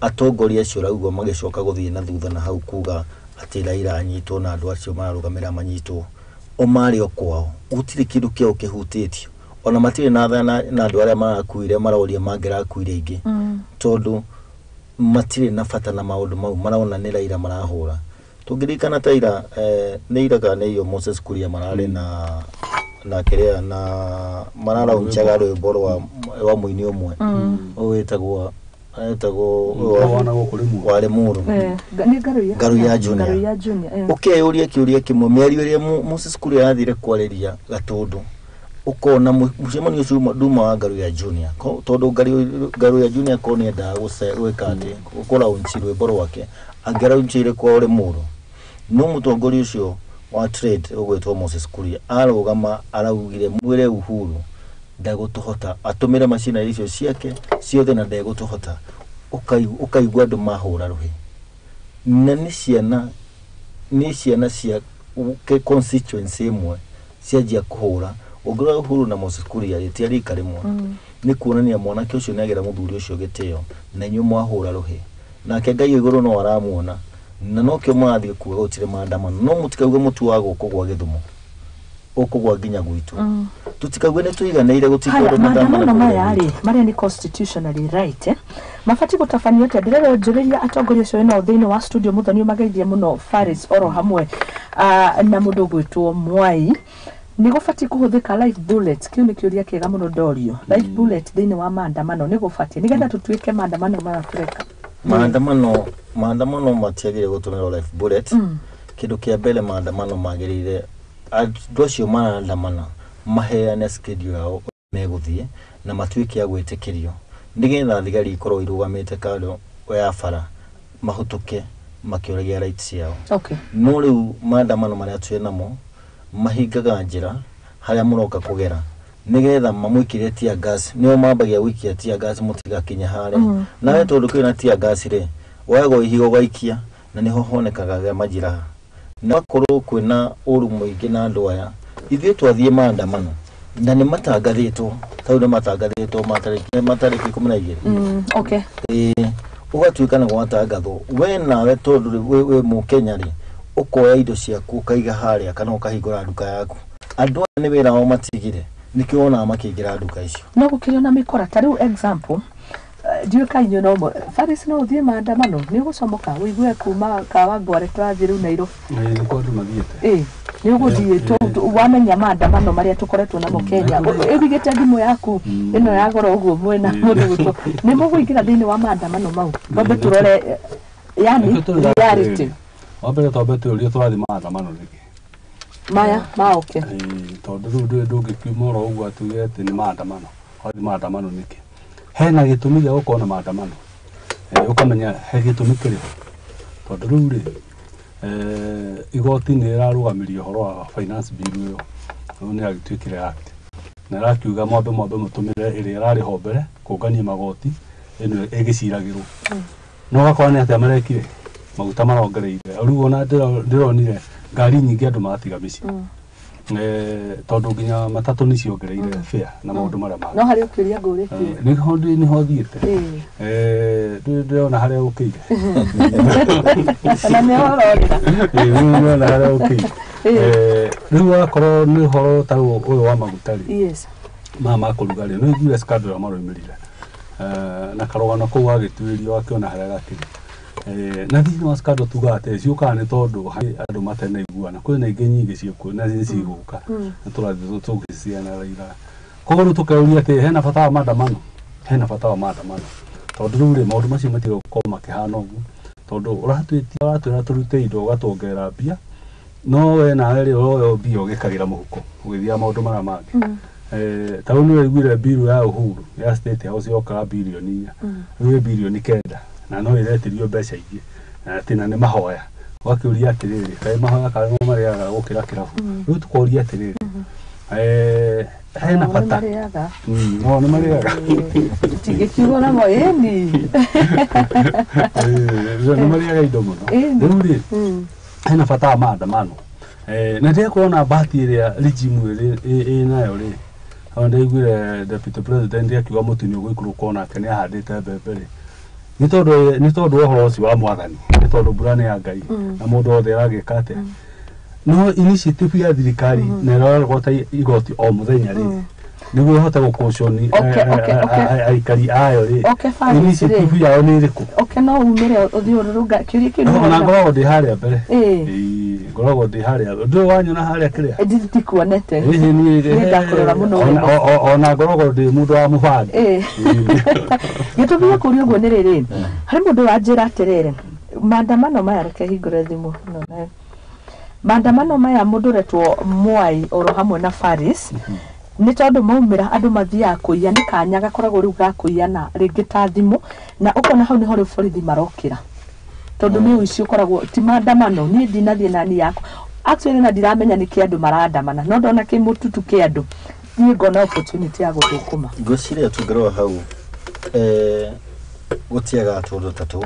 atongoria acio ũraigua magĩcoka gũthiĩ na thutha na hau kuga atĩ Raila anyitwo na andũ acio mararũgamĩrĩra manyitwo, o marĩ o kwao, gũtirĩ kĩndũ kĩao kĩhutĩtio, ona matirĩ na tha na andũ arĩa marakuire maroria mangĩrakuire aingĩ, tondũ matirĩ na bata na maũndũ mau, marona nĩ Raila marahũra. Tũngĩririkana ta ira nĩ ira kana nĩ iyo Moses Kuria mararĩ na kĩrĩa na mararaunchaga rwĩmbo rwa mũini ũmwe wĩtagwo wa Limuru Ngaruiya Junior. Ũkeyũria kĩũria kĩmwe, mĩario ĩrĩa Moses Kuria arathire kwarĩria Gatũndũ, ũkona mũcemanio ũcio nduma wa Ngaruiya Junior, tondũ Ngaruiya Junior ko nĩendaga gwĩka atĩ kũraunchi rwĩmbo rwake, angĩraunchire kwa Limuru. No mũtongoria ũcio wa trade ũgwĩtwo Moses Kuria arũgama araugire mwĩre Uhuru ndegũtũhota, atũmĩre macinari icio ciake ciothe na ndegũtũhota. Ũkaigua andũ mahũra rũhĩ, na nĩ ciana cia constituency ĩmwe cianjia kũhũra. Ũngĩrora Uhuru na Moses Kuria rĩ, ti rika rĩmwe, nĩ kuonania mwanake ũcio nĩagĩra mũthuri ũcio gĩtĩo, na inyuĩ mwahũra rũhĩ, nake Ngai igũrũ no aramuona, na nokĩo mũrathiĩ kuga gũtirĩ maandamano. No mũtikauge mũtu wa gũkũ gwa Gĩthumo ũkũgwa nginya gwitũ, tutikauge nĩ tũiganĩire gũtikũndũ maandamano maya rĩ, marĩa nĩ constitutionally right, mabatiĩ gũtabanio atĩa? Ndĩrerwo njũrĩria atongoria acio nao thĩinĩ wa studio Muthoni ũmageithie mũno Faris oro hamwe na mũndũ ũgwĩtwo Mwai. Nĩ gũbatiĩ kũhũthĩka live bullet? Kĩu nĩ kĩũria kĩega mũno ndorio. Live bullet thĩinĩ wa maandamano nĩ gũbatiĩ nĩgetha tũtuĩke maandamano maya tũreka? Maandamano matiagĩrĩire gũtũmĩrwo live bullet. Kĩndũ kĩa mbere, maandamano magĩrĩire andũ acio marandamana maheane schedule yao megũthiĩ na matuĩke a gwĩtĩkĩrio, nĩgetha thigari ikorwo irũgamĩte kando ya bara mahũtũke makĩũragia rights ciao. No rĩu maandamano marĩa twĩ namo mahingaga njĩra harĩa mũroka kũgera, nĩgetha mamũikĩrie tear gas. Nĩo mambagia gũikia tear gas mũtigakinye harĩa. Nawe tondũ kwĩna tear gas rĩ, woyagwo ihiga ũgaikia, na nĩho honekaga majiraha. Na korwo kwĩna ũru mũingĩ na andũ aya, ithuĩ twathiĩ maandamano na nĩ matangathĩtwo, tau nĩ matangathĩtwo matarĩki 12. Ũgatuĩka nĩ gwatangathwo, we nawe tondũ wĩ mũkenya rĩ, ũkoya indo ciaku ũkaiga harĩa kana ũkahingũra nduka yaku. Andũ aya nĩ wĩra wao matigire, nĩkĩo wonaga makĩingĩra nduka icio. No gũkĩrĩ ona mĩkora ta rĩu example, ndiũĩ ka inyuĩ no Faris no ũthiĩ maandamano nĩ ũgũcomoka ũigue kuma Kawangware tũrathiĩ rĩu Nairobi? Nĩ andũ mathiĩte. Nĩ ũgũthiĩ wamenya maandamano marĩa tũkoretwo namo Kenya, ĩrigĩte thimũ yaku ĩno ya goro ũguo mwĩna mũndũ gwĩtwo, nĩ mũgũingĩra thĩinĩ wa maandamano mau? Twambe tũrore yani reality. Wambere twambe tũrie tũrathiĩ maandamano nĩkĩ maya maoke, tondũ rĩu ndũngĩkiuma oro ũguo atuge atĩ nĩ maandamano. Wathiĩ maandamano nĩkĩ? Hena gĩtũmi gĩa gũkorwo na maandamano, ũkamenya he gĩtũmi kĩrĩho, tondũ rĩu rĩ igoti nĩ rĩrarũgamirie ũhoro wa finance bill ĩyo, rĩu nĩ yagĩtuĩkire act, na ĩrakiuga mwambe mũtũmĩre ĩrĩa ĩrarĩ ho mbere kũngania magoti ĩno ĩgĩciragĩrwo. No ũgakora nĩ atĩa marekire, maguta marongereire. Rĩu ona ndĩronire ngari nyingĩ andũ maratiga mĩciĩ, tondũ nginya matatũ nĩ ciongereire fare na maũndũ marĩa mangĩ. No harĩa ũkĩũria ngũrĩtie nĩho thiĩte, ndĩrona harĩa ũkĩire na nĩho ũrorĩra, ndĩrona harĩa ũkĩire. Rĩu wakorwo nĩ ũhoro ta ũyũ wa maguta rĩ, maya ma kũruga rĩ, nĩ ũiguire scandal ĩrĩa maraumĩrire na karũgano kau wagĩtuĩrio wakĩona harĩa gakĩrĩ. Na thĩinĩ wa scandal tugaga atĩ ciũkaga nĩ tondũ andũ matenaiguana, kwĩna ingĩ nyingĩ ciĩkuo na nĩ cigũka na tũrathiĩ tũgĩcianaraira. Koguo rĩu tũkeuria atĩ hena bata wa maandamano, hena bata wa maandamano, tondũ rĩu rĩ maũndũ macio matige gũkorwo makĩhana ũguo, tondũ ũratwĩtia ũratwĩra tũrute indo ũgatuongerera mbia, No we nawe rĩ ũroya mbia ũgĩkagĩra mũhuko ũgĩthiaga maũndũ marĩa mangĩ. Ta rĩu nĩwaiguire mbiru ya Uhuru ya State House yokaga birioni 4, rĩu ĩ birioni 9 na no ĩretirio mbeca ingĩ na atĩ na nĩ mahoya. Ũgakĩũria atĩrĩrĩ, kaĩ mahoya kana nĩmo marĩaga gũkĩra kĩrabu? Rĩu tũkoria atĩrĩrĩ, hena bata. No nĩ marĩaga. Tũtingĩkiuga namo ĩni. Nĩ marĩaga indo mũno. Rĩu rĩ, hena bata wa maandamano. Na rĩrĩa kuona bahati ĩrĩa regime ĩnayo rĩ, hau ndaiguire deputy president akiuga mũtu nĩ ũgũikũrũka onake nĩ ahandĩte mbembe rĩ. Nĩ tondũ wa ũhoro ũcio wa mwathani, nĩ tondũ mbura nĩ ya Ngai na mũndũ wothe aragĩka atĩa. No initiative ya thirikari na ĩrarogota igoti o mũthenya rĩ, nĩguo ĩhote gũkũconi aikari ayo rĩ, initiative yao nĩ ĩrĩkũ? Okay, no umĩre ũthiũrũrũnga kĩũria kĩu. Ona ngoragwo ndĩ harĩa mbere. Ngoragwo ndĩ harĩa. Ndũĩ wanyona harĩa kĩrĩa? Ndikuonete. Nĩ ndakũrora mũno. Ona ngoragwo ndĩ mũndũ wa mũbango. Gĩtũmi gĩa kũũria ũguo nĩ rĩrĩ, harĩ mũndũ wanjĩra atĩrĩrĩ, maandamano maya, reke hingũre thimũ. Maandamano maya mũndũ ũretwo Mwai oro hamwe na Faris, nĩ tondũ maumĩra andũ mathiaga kũiya, nĩ kanya gakoragwo rĩu ga kũiya na rĩngĩ ta thimũ, na ũkona hau nĩho rĩu borithi marokĩra, tondũ nĩ ũici ũkoragwo ti maandamano. Niĩ ndinathiĩ nani yakwa actually na ndiramenya nĩkĩ andũ marandamana, no ndona kĩmũtutu kĩa andũ niĩ ngona opportunity ya gũthũkũma. Ngwĩciria tũngĩrora hau gũtiaga tũndũ tatũ,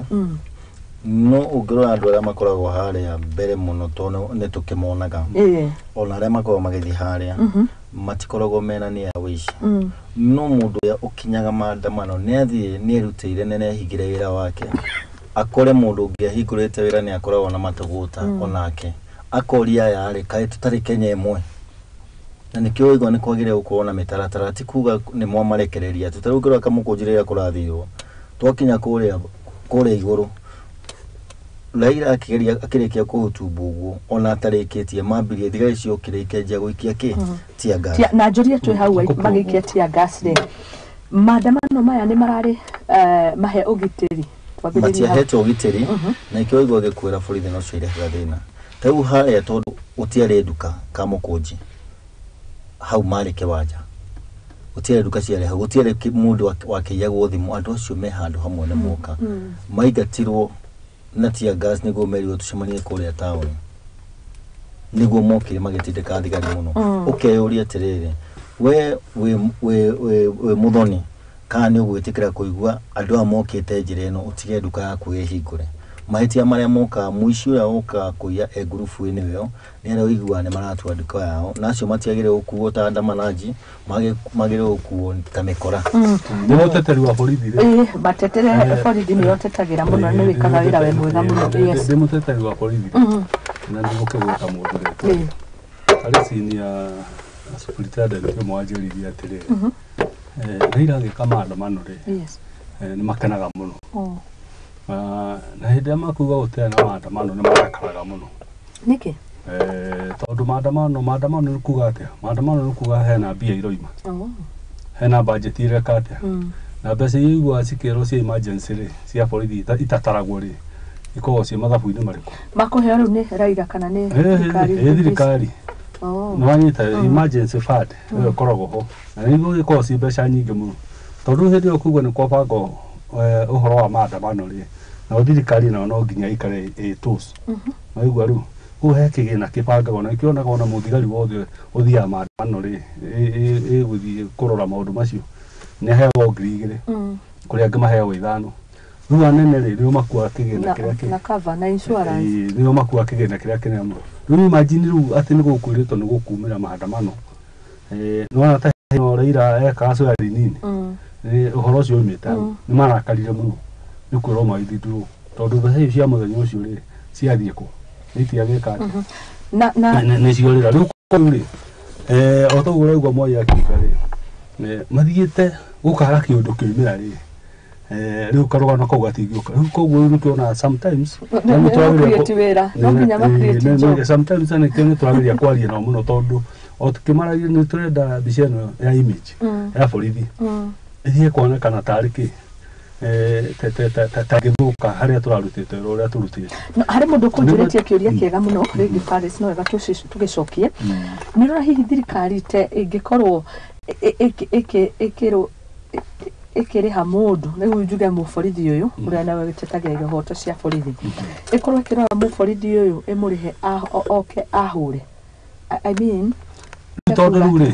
no ũngĩrora andũ arĩa makoragwo harĩa mbere mũno tondũ nĩ tũkĩmonaga, ona arĩa makoragwo magĩthiĩ harĩa matikoragwo mena nia ya ũici. No mũndũ ũrĩa ũkinyaga maandamano nĩ athiĩ nĩ erutĩire na nĩ ehingĩre wĩra wake, akore mũndũ ũngĩ ahingũrĩte wĩra nĩ akoragwo na matũgũta onake akoria aya rĩ, kaĩ tũtarĩ Kenya ĩmwe? Na nĩkĩo waigua nĩ kwagĩrĩire gũkorwo na mĩtaratara, ti kuga nĩ mwamarekereria atĩ. Ta rĩu ũngĩrora Kamũkũnji rĩrĩa kũrathirwo, twakinya kũrĩa igũrũ, Raila akĩgeria akĩrĩkia kũhutubu ũguo ona atarĩkĩtie, mambirie thigari ciokire ikĩanjia gũikia kĩ tear gas. Na njũrie twĩ hau magĩikia tear gas rĩ, maandamano maya nĩ mararĩ mahe ũgitĩri? Matiahetwo ũgitĩri, na ikĩo waigua gĩkwĩra borithi no cio irehaga thĩna. Ta rĩu harĩa tondũ gũtiarĩ nduka Kamũkũnji hau marĩ kĩwanja, gũtiarĩ nduka ciarĩ hau, gũtiarĩ mũndũ wakĩiyagwo thimũ, andũ acio me handũ hamwe nĩ moka maingatirwo na tear gas nĩguo merirwo tũcemanie kũrĩa taũni, nĩguo mokire magĩtindĩka thigari mũno. Ũkeyũria atĩrĩrĩ, we wĩ mũthoni kana nĩ ũgwĩtĩkĩra kũigua andũ aya mokĩte njĩra ĩno ũtige nduka yaku ĩhingũre? Mahĩtia marĩa mokaga, mũici ũrĩa ũkaga kũiya e ngurubu-inĩ ĩyo nĩ arĩa ũiguaga nĩ maratua nduka yao, na acio matiagĩrĩire gũkuo ta andamanaji, magĩrĩire gũkuo ta mĩkora. Nĩ mũteteri wa borithi rĩ? Matetere borithi nĩ otetagĩra mũno, nĩ wĩkaga wĩra we mwega mũno. Ndĩ mũteteri wa borithi na ndigũkĩgweta mũndũ rĩtwa. Harĩ senior superintendent ũmwe wanjĩrire atĩrĩrĩ, Raila agĩka maandamano rĩ, nĩ makenaga mũno, na hĩndĩ ĩrĩa makuga gũtirĩ na maandamano nĩ marakaraga mũno. Nĩkĩ? Tondũ maandamano nĩ kuga atĩa? Maandamano nĩ kuga hena mbia iroima, hena budget ireka atĩa, na mbeca iria iguaga cikĩrwo cia emergency rĩ, cia borithi itataragwo rĩ, ikoragwo ciĩ mathabu-inĩ marĩkũ? Makũheo rĩu nĩ Raila kana nĩ thirikari? Ĩ thirikari. Nĩ wanyita emergency fund ĩyo ĩkoragwo ho, na nĩguo ĩkoragwo ci mbeca nyingĩ mũno, tondũ hĩndĩ ĩyo kuga nĩ kwabangwo ũhoro wa maandamano rĩ, nao thirikari nayo no nginya ĩikare ĩtũci. Waigua rĩu kũu he kĩgĩna kĩbangagwo na nĩkĩonaga ona mũthigari wothe ũthiaga maandamano rĩ, ĩgũthiĩ kũrora maũndũ macio nĩ aheagwo 2,000, kũrĩa angĩ maheagwo 5. Rĩu anene rĩ, nĩo makuaga kĩgĩna kĩrĩa na cover na insurance, nĩo makuaga kĩgĩna kĩrĩa kĩnene mũno. Rĩu imagine rĩu atĩ nĩ gũkwĩrĩtwo nĩ gũkumĩra maandamano, nĩwona ta Raila ekaga swearing nini, ũhoro ũcio umĩte hau nĩ marakarire mũno nĩ kwĩrwo maithindũrwo, tondũ mbeca icio cia mũthenya ũcio rĩ ciathiĩ kũ? Nĩ itiagĩka atĩa? Nĩ ciorĩra. Rĩu kũu rĩ, o ta ũguo ũraigua Mwai akiuga rĩ, mathiĩte gũkaga kĩũndũ kĩoimĩra rĩ, rĩu karũgano kau gatingĩũka. Rĩu koguo rĩu nĩkĩona sometimes sometimes nĩkĩo nĩtũrageria kwaria nao mũno, tondũ o tũkĩmaragia nĩ tũrenda mbica ĩno ya image ya borithi ĩthiĩ kuonekana tarĩ kĩ. tangĩthũka harĩa tũrarutĩte wĩra ũrĩa tũrutĩte. Harĩ mũndũ ũkũnjũrĩtie kĩũria kĩega mũno rĩngĩ Paris, no wega tũgĩcokie. Nĩ ũrona hihi thirikari te ĩngĩkorwo ĩkĩrĩha mũndũ, rĩu njuge mũborithi ũyũ ũrĩa nawe wĩtetagĩra ihoto cia borithi, ĩkorwo ĩkĩrora mũborithi ũyũ ĩmũrĩhe oke ahũre, I mean tondũ rĩu rĩ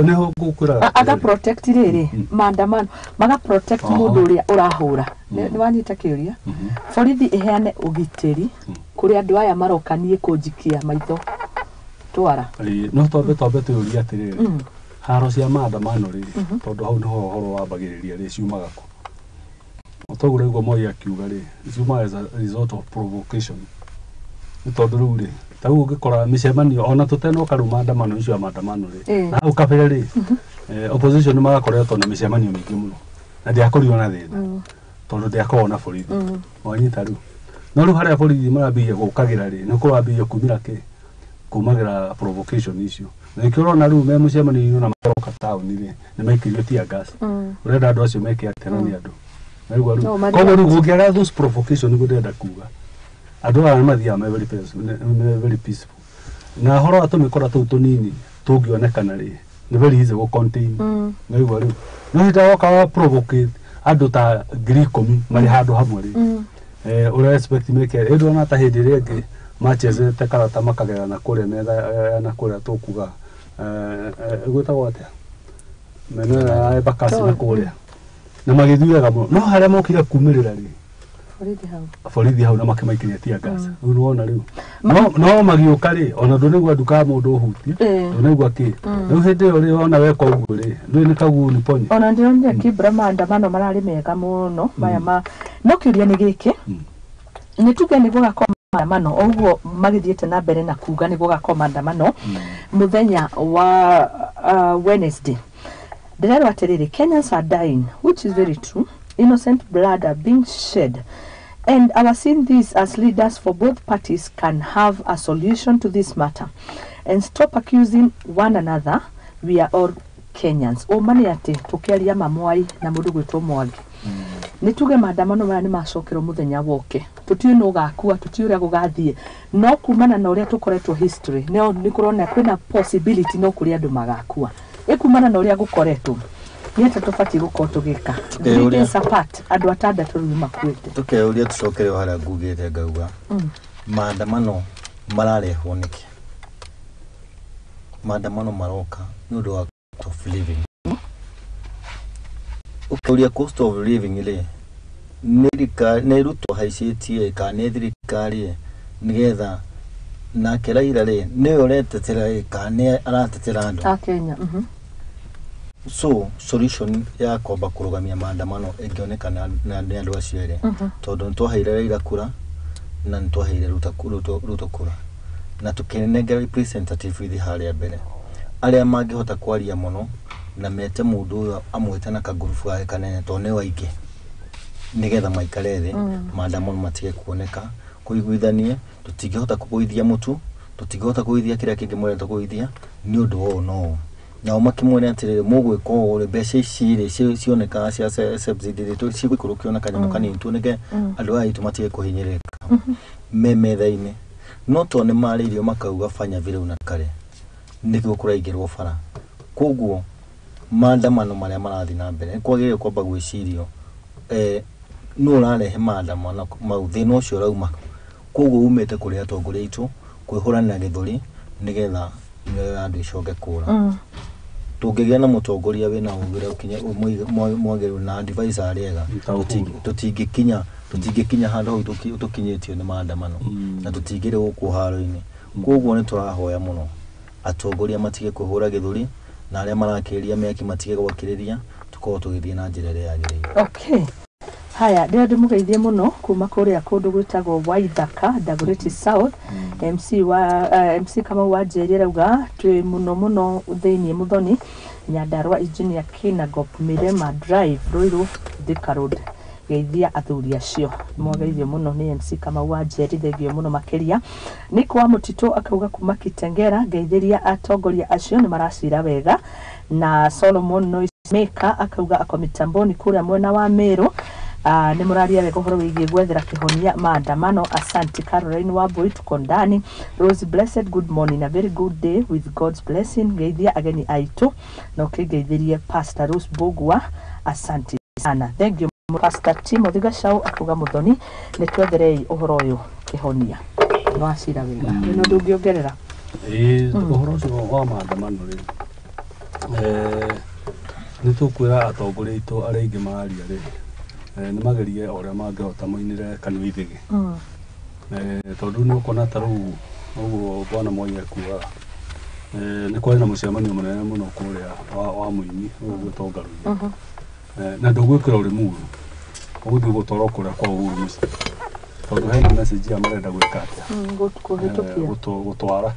nĩho ngũkwĩraga aga protect rĩrĩ maandamano, maga protect mũndũ ũrĩa ũrahũra. Nĩ wanyita kĩũria? Borithi ĩheane ũgitĩri kũrĩ andũ aya maroka niĩ kũnjikia maitho twara. No twambe twĩyũrie atĩrĩrĩ, haro cia maandamano rĩ, tondũ hau nĩho ũhoro wambagĩrĩria rĩ, ciumaga kũ? Toguo rĩu Moi akiuga rĩ, ciumaga as a result of provocation. Nĩ tondũ rĩu rĩ, ta rĩu ũngĩkora mĩcemanio ona tũtenoka rĩu maandamano icio ya maandamano rĩ, na hau kabere rĩ, opposition nĩ magakoretwo na mĩcemanio mĩingĩ mũno na ndĩakorirwo na thĩna tondũ ndĩakoragwo na borithi. Wanyita rĩu? No rĩu harĩa borithi marambĩrĩria gũkagĩra rĩ, nĩ kũrambĩrĩria kumĩra kĩ? Kumagĩra provocation icio. Na nĩkĩo ũrona rĩu me mũcemanio-inĩ na maroka taũni rĩ, nĩ maikĩrio tear gas. Ũrenda andũ acio meke atĩa na nĩ andũ? Naigua rĩu? Koguo rĩu gũngĩaga those provocation nĩguo ndĩrenda kuga. Andũ aya nĩ mathiaga me very peaceful. Na ũhoro wa tũmĩkora tũu tũnini tũngĩonekana rĩ, nĩ very easy gũ contain. Naigua rĩu? No hĩndĩ ĩrĩa woka wa provocate andũ ta 10,000 marĩ handũ hamwe rĩ, ũrĩa expect meke, ĩndĩ ona ta hĩndĩ ĩrĩa ĩngĩ machezete karata makagera na kũrĩa metha na kũrĩa tũkuga gwĩtagwo atĩa mena ya Embakasi na kũrĩa na magĩthiĩ wega mũno, no harĩa mokire kumĩrĩra rĩ, borithi hau na makĩmaikĩria tear gas. Rĩu nĩwona rĩu no magĩũka rĩ, ona ndũnaigua nduka mũndũ ũhutie, ndũnaigua kĩ. Rĩu hĩndĩ ĩyo rĩ, ona weka ũguo rĩ, ndũĩ nĩ kaguo nĩ ponye. Ona ndĩronire Kibra maandamano mararĩ mega mũno maya ma, no kĩũria nĩ gĩkĩ, nĩ tuge nĩ gũgakorwo maandamano ũguo magĩthiĩte na mbere na kuga nĩ gũgakorwo maandamano mũthenya wa Wednesday. Ndĩrerwo atĩrĩrĩ, Kenyans are dying, which is very true. Innocent blood are being shed. And our seeing this as leaders for both parties can have a solution to this matter and stop accusing one another. We are all Kenyans. Ũma nĩ atĩ tũkĩaria mamwai na mũndũ gwĩtwo Mwangi, nĩ tuge maandamano maya nĩ macokerwo mũthenya woke, tũtiũĩ nũ ũgakua, tũtiũĩ ũrĩa gũgathiĩ, no kumana na ũrĩa tũkoretwo history nĩ kũrona kwĩna possibility no kũrĩ andũ magakua. Ĩkumana na ũrĩa gũkoretwo nĩ atĩa tũbatiĩ gũkorwo tũgĩka? 3 days apart andũ atandatũ rĩu makuĩte. Tũkeyũria tũcokere o harĩa ngugĩte ngauga maandamano mararehwo nĩkĩ? Maandamano maroka nĩ ũndũ wa cost of living. Ũkĩũria cost of living rĩ, nĩ Ruto haicĩtie kana nĩ thirikari nĩgetha nake Raila rĩ, nĩwe ũretetera kana nĩ aratetera andũ a Kenya? So solution ya kwamba kũrũgamia maandamano ĩngĩonekana nĩ andũ acio erĩ, tondũ nĩ twaheire Raila kura na nĩ twaheire Ruto kura na tũkĩnengera representative ithi harĩa mbere arĩa mangĩhota kwaria mũno na mete mũndũ ũyũ amwĩte na kangurubu gake kanene tondũ nĩo aingĩ, nĩgetha maikare thĩ maandamano matige kuoneka, kũiguithanie. Tũtingĩhota kũgũithia mũtu, tũtingĩhota kũgũithia kĩrĩa kĩngĩ mũrenda kũgũithia nĩ ũndũ wa ũũ na ũũ. Nao makĩmwĩra atĩrĩrĩ, mũgwĩka ũũ rĩ, mbeca ici rĩ cionekaga cia subsidy rĩ, cigũikũrũkio na kanyamũ kanini tuoneke andũ aya aitũ matige kũhinyĩrĩrĩka me metha-inĩ. No tondũ nĩ marĩirio makauga fanya vile unataka, nĩguo kũraingĩrwo bara. Koguo maandamano marĩa marathiĩ na mbere nĩ kwagĩrĩire kwamba gwĩcirio nũ ũrarehe maandamano mau, thĩna ũcio ũrauma. Koguo umĩte kũrĩ atongoria aitũ kwĩhũranĩra gĩthũri nĩgetha mĩoyo ya andũ ĩcoke kũra. Tũngĩgĩa na mũtongoria wĩna ũgĩ ũrĩa mwagĩrĩru na advisor arĩa ega, tũtingĩkinya handũ hau tũkinyĩtio nĩ maandamano na tũtingĩrĩ gũkũ haro-inĩ. Koguo nĩ tũrahoya mũno atongoria matige kwĩhũra gĩthũri na arĩa marakĩrĩria mĩaki matige gwakĩrĩria, tũkorwo tũgĩthiĩ na njĩra ĩrĩa yagĩrĩire. Okay. Haya, ndĩrenda ndĩmũgeithie mũno kuma kũrĩa kũndũ gwĩtagwo Waithaka, Dagoretti South. MC wa MC Kamau wa Njeri arauga twĩ mũno mũno thĩiniĩ Muthoni, Nyandarua, Engineer Kinangop, Mirema Drive, Ruiru, Thika Road. Geithia athuri acio mwageithio mũno nĩ MC Kamau wa Njeri, thengio mũno makĩria. Nick wa Mũtitũ akauga kuma Kitengera, ngeithĩria atongoria acio nĩ maracira wega. Na Solomon Noisemaker akauga ako mitamboni kũrĩa mwena wa Meru. Nĩ mũraria wega ũhoro wĩgiĩ gwethera kĩhonia maandamano. Asante Caroline Wambui, tuko ndani. Rose Blessed, good morning, a very good day with God's blessing. Ngeithia ageni aitũ na ũkĩngeithĩrie Pastor Rose Bogwa, asante sana. Thank you Pastor Timothy Gachau akuga Muthoni nĩ twetherei ũhoro ũyũ kĩhonia. No acira wega wĩna ũndũ ũngĩongerera? Ĩĩ, ũhoro ũcio wa maandamano rĩ, nĩ tũkwĩra atongoria aitũ arĩa aingĩ mararia rĩ, nĩ magerie o ũrĩa mangĩhota moinĩre kanua ithĩgĩ. Tondũ nĩ ũkuona ta rĩu ũguo bwana Moi ekuaga, nĩ kwarĩ na mũcemanio mũnene mũno kũrĩa wa mũini ũgwĩtwo Ngaruiya. Na ndũgwĩkĩra ũrĩ muru, ũgũthiĩ gũtwarwo kũrĩa kwa Uhuru mũciĩ, tondũ hena message ya marenda gwĩka atĩa? Kũhĩtũkia. Gũtwara.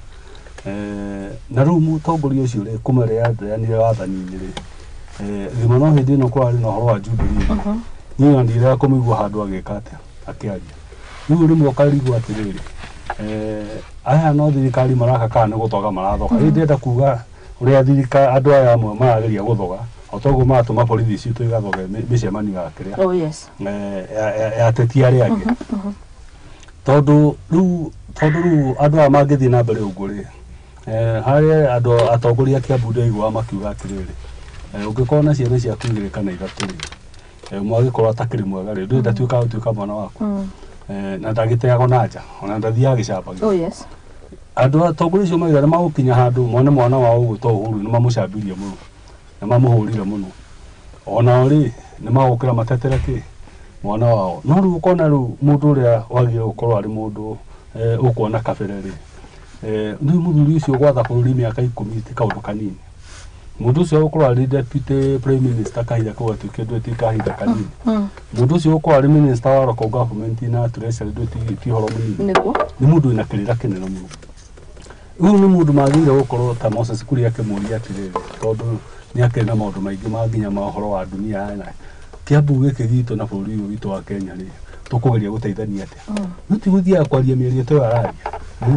Na rĩu mũtongoria ũcio rĩ, kuma rĩrĩa ateanire wathani-inĩ rĩ, thima no hĩndĩ ĩno kũrarĩ na ũhoro wa Jubilee, niĩ ona ndirega kũmũigua handũ agĩka atĩa, akĩaria. Rĩu rĩmwe ũkarigwo atĩrĩrĩ, aya no thirikari maraka kana nĩ gũthoga marathoga. Rĩu ndĩrenda kuga ũrĩa thirikari andũ aya amwe marageria gũthoga, o toguo maratũma borithi citũ igathoge mĩcemanio ya kĩrĩa Oh yes. Ya ateti arĩa angĩ, tondũ rĩu andũ aya mangĩthiĩ na mbere ũguo rĩ, harĩ andũ atongoria a Kiambu ndĩraiguaga makiuga atĩrĩrĩ, ũngĩkorwo na ciana ciaku igĩrĩ kana ithatũ rĩ, ũmwe angĩkorwo atakĩrĩ mwega rĩ, ndũrĩ ndatuĩka gũtuĩka mwana waku. Na ndagĩteagwo na nja, ona ndathiaga gĩcambagio. Oh yes. Andũ atongoria acio mauga nĩ magũkinya handũ mone mwana wao ũgwĩtwo Uhuru nĩ mamũcambirie mũno, nĩ mamũhũrire mũno, onao rĩ nĩ magũkĩra matetere kĩ mwana wao. No rĩu ũkona rĩu mũndũ ũrĩa wagĩrĩire gũkorwo arĩ mũndũ ũkuona kabere rĩ, rĩu mũthuri ũcio gwatha bũrũri mĩaka 10 ti kaũndũ kanini. Mũndũ ũcio gũkorwo arĩ deputy prime minister kahinda kau atuĩkire ndũĩ ti kahinda kanini. Mũndũ ũcio gũkorwo arĩ minister wa local government na treasury ndũĩ ti ũhoro mũnini. Nĩguo. Nĩ mũndũ wĩna kĩrĩra kĩnene mũno. Rĩu nĩ mũndũ magĩrĩire gũkorwo ta Moses Kuria akĩmũria atĩrĩrĩ, tondũ nĩ akĩrĩ na maũndũ maingĩ ma nginya ma ũhoro wa dunia na Kiambu gĩkĩ gitũ na bũrũri ũyũ witũ wa Kenya rĩ, tũkũgeria gũteithania atĩa? No ti gũthiaga kwaria mĩario ta ĩyo araria,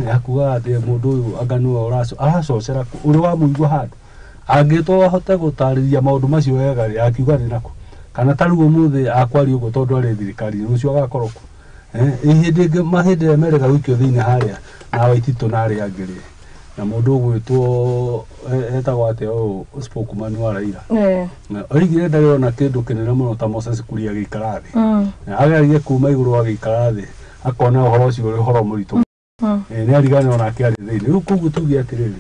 ya kugaga atĩ mũndũ ũyũ anga nĩwe aracocera kũ, ũrĩ wamũigua handũ angĩtwo ahote gũtarĩria maũndũ macio wega rĩ, akiuga nĩ nakũ? Kana ta rĩu ũmũthĩ akwaria ũguo tondũ arĩ thirikari-inĩ, rũciũ agakorwo kũ? Hĩndĩ ĩngĩ mahĩndĩ ĩrĩa merĩga gũikio thĩinĩ harĩa na Waititũ na arĩa angĩ rĩ, na mũndũ ũgwĩtwo etagwo atĩa ũyũ spokesman wa Raila, na oigire ndarĩ ona kĩndũ kĩnene mũno ta Moses Kuria agĩikara thĩ. Ageragia kuma igũrũ agĩikara thĩ akona ũhoro ũcio ũrĩ ũhoro mũritũ. Nĩ ariganĩrwo nake arĩ thĩinĩ. Rĩu koguo tuge atĩrĩrĩ,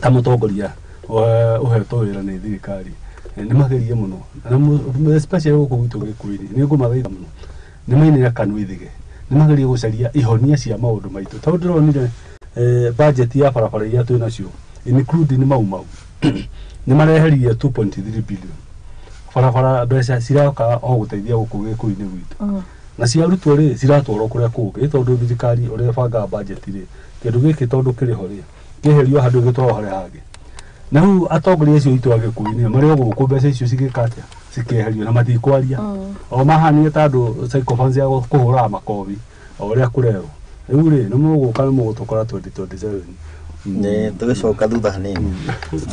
ta mũtongoria ũhetwo wĩra nĩ thirikari, nĩ magerie mũno na especially gũkũ gwitũ Gĩkũyũ-inĩ, nĩ ngũmathaitha mũno nĩ mainĩre kanua ithige, nĩ magerie gũcaria ihonia cia maũndũ maitũ, tondũ ndĩronire budget ya barabara iria twĩ nacio including Mau Mau nĩ mareheririe 2.3 billion barabara, mbeca ciroka o gũteithia gũkũ Gĩkũyũ-inĩ gwitũ, na ciarutwo rĩ ciratwarwo kũrĩa kũngĩ, tondũ thirikari ũrĩa ĩbangaga budget rĩ, kĩndũ gĩkĩ tondũ kĩrĩ ho rĩ, kĩeherio handũ gĩtwarwo harĩa hangĩ. Na rĩu atongoria acio aitũ a Gĩkũyũ-inĩ marĩ o gũkũ, mbeca icio cigĩka atĩa? Cikĩeherio na matikwaria, o mahanire ta andũ sycophants ya kũhũraga makobi o ũrĩa kũrerwo. Rĩu rĩ nĩ mũgũka, nĩ mũgũtũkora 2027. Nĩ tũgĩcoka thutha hanini,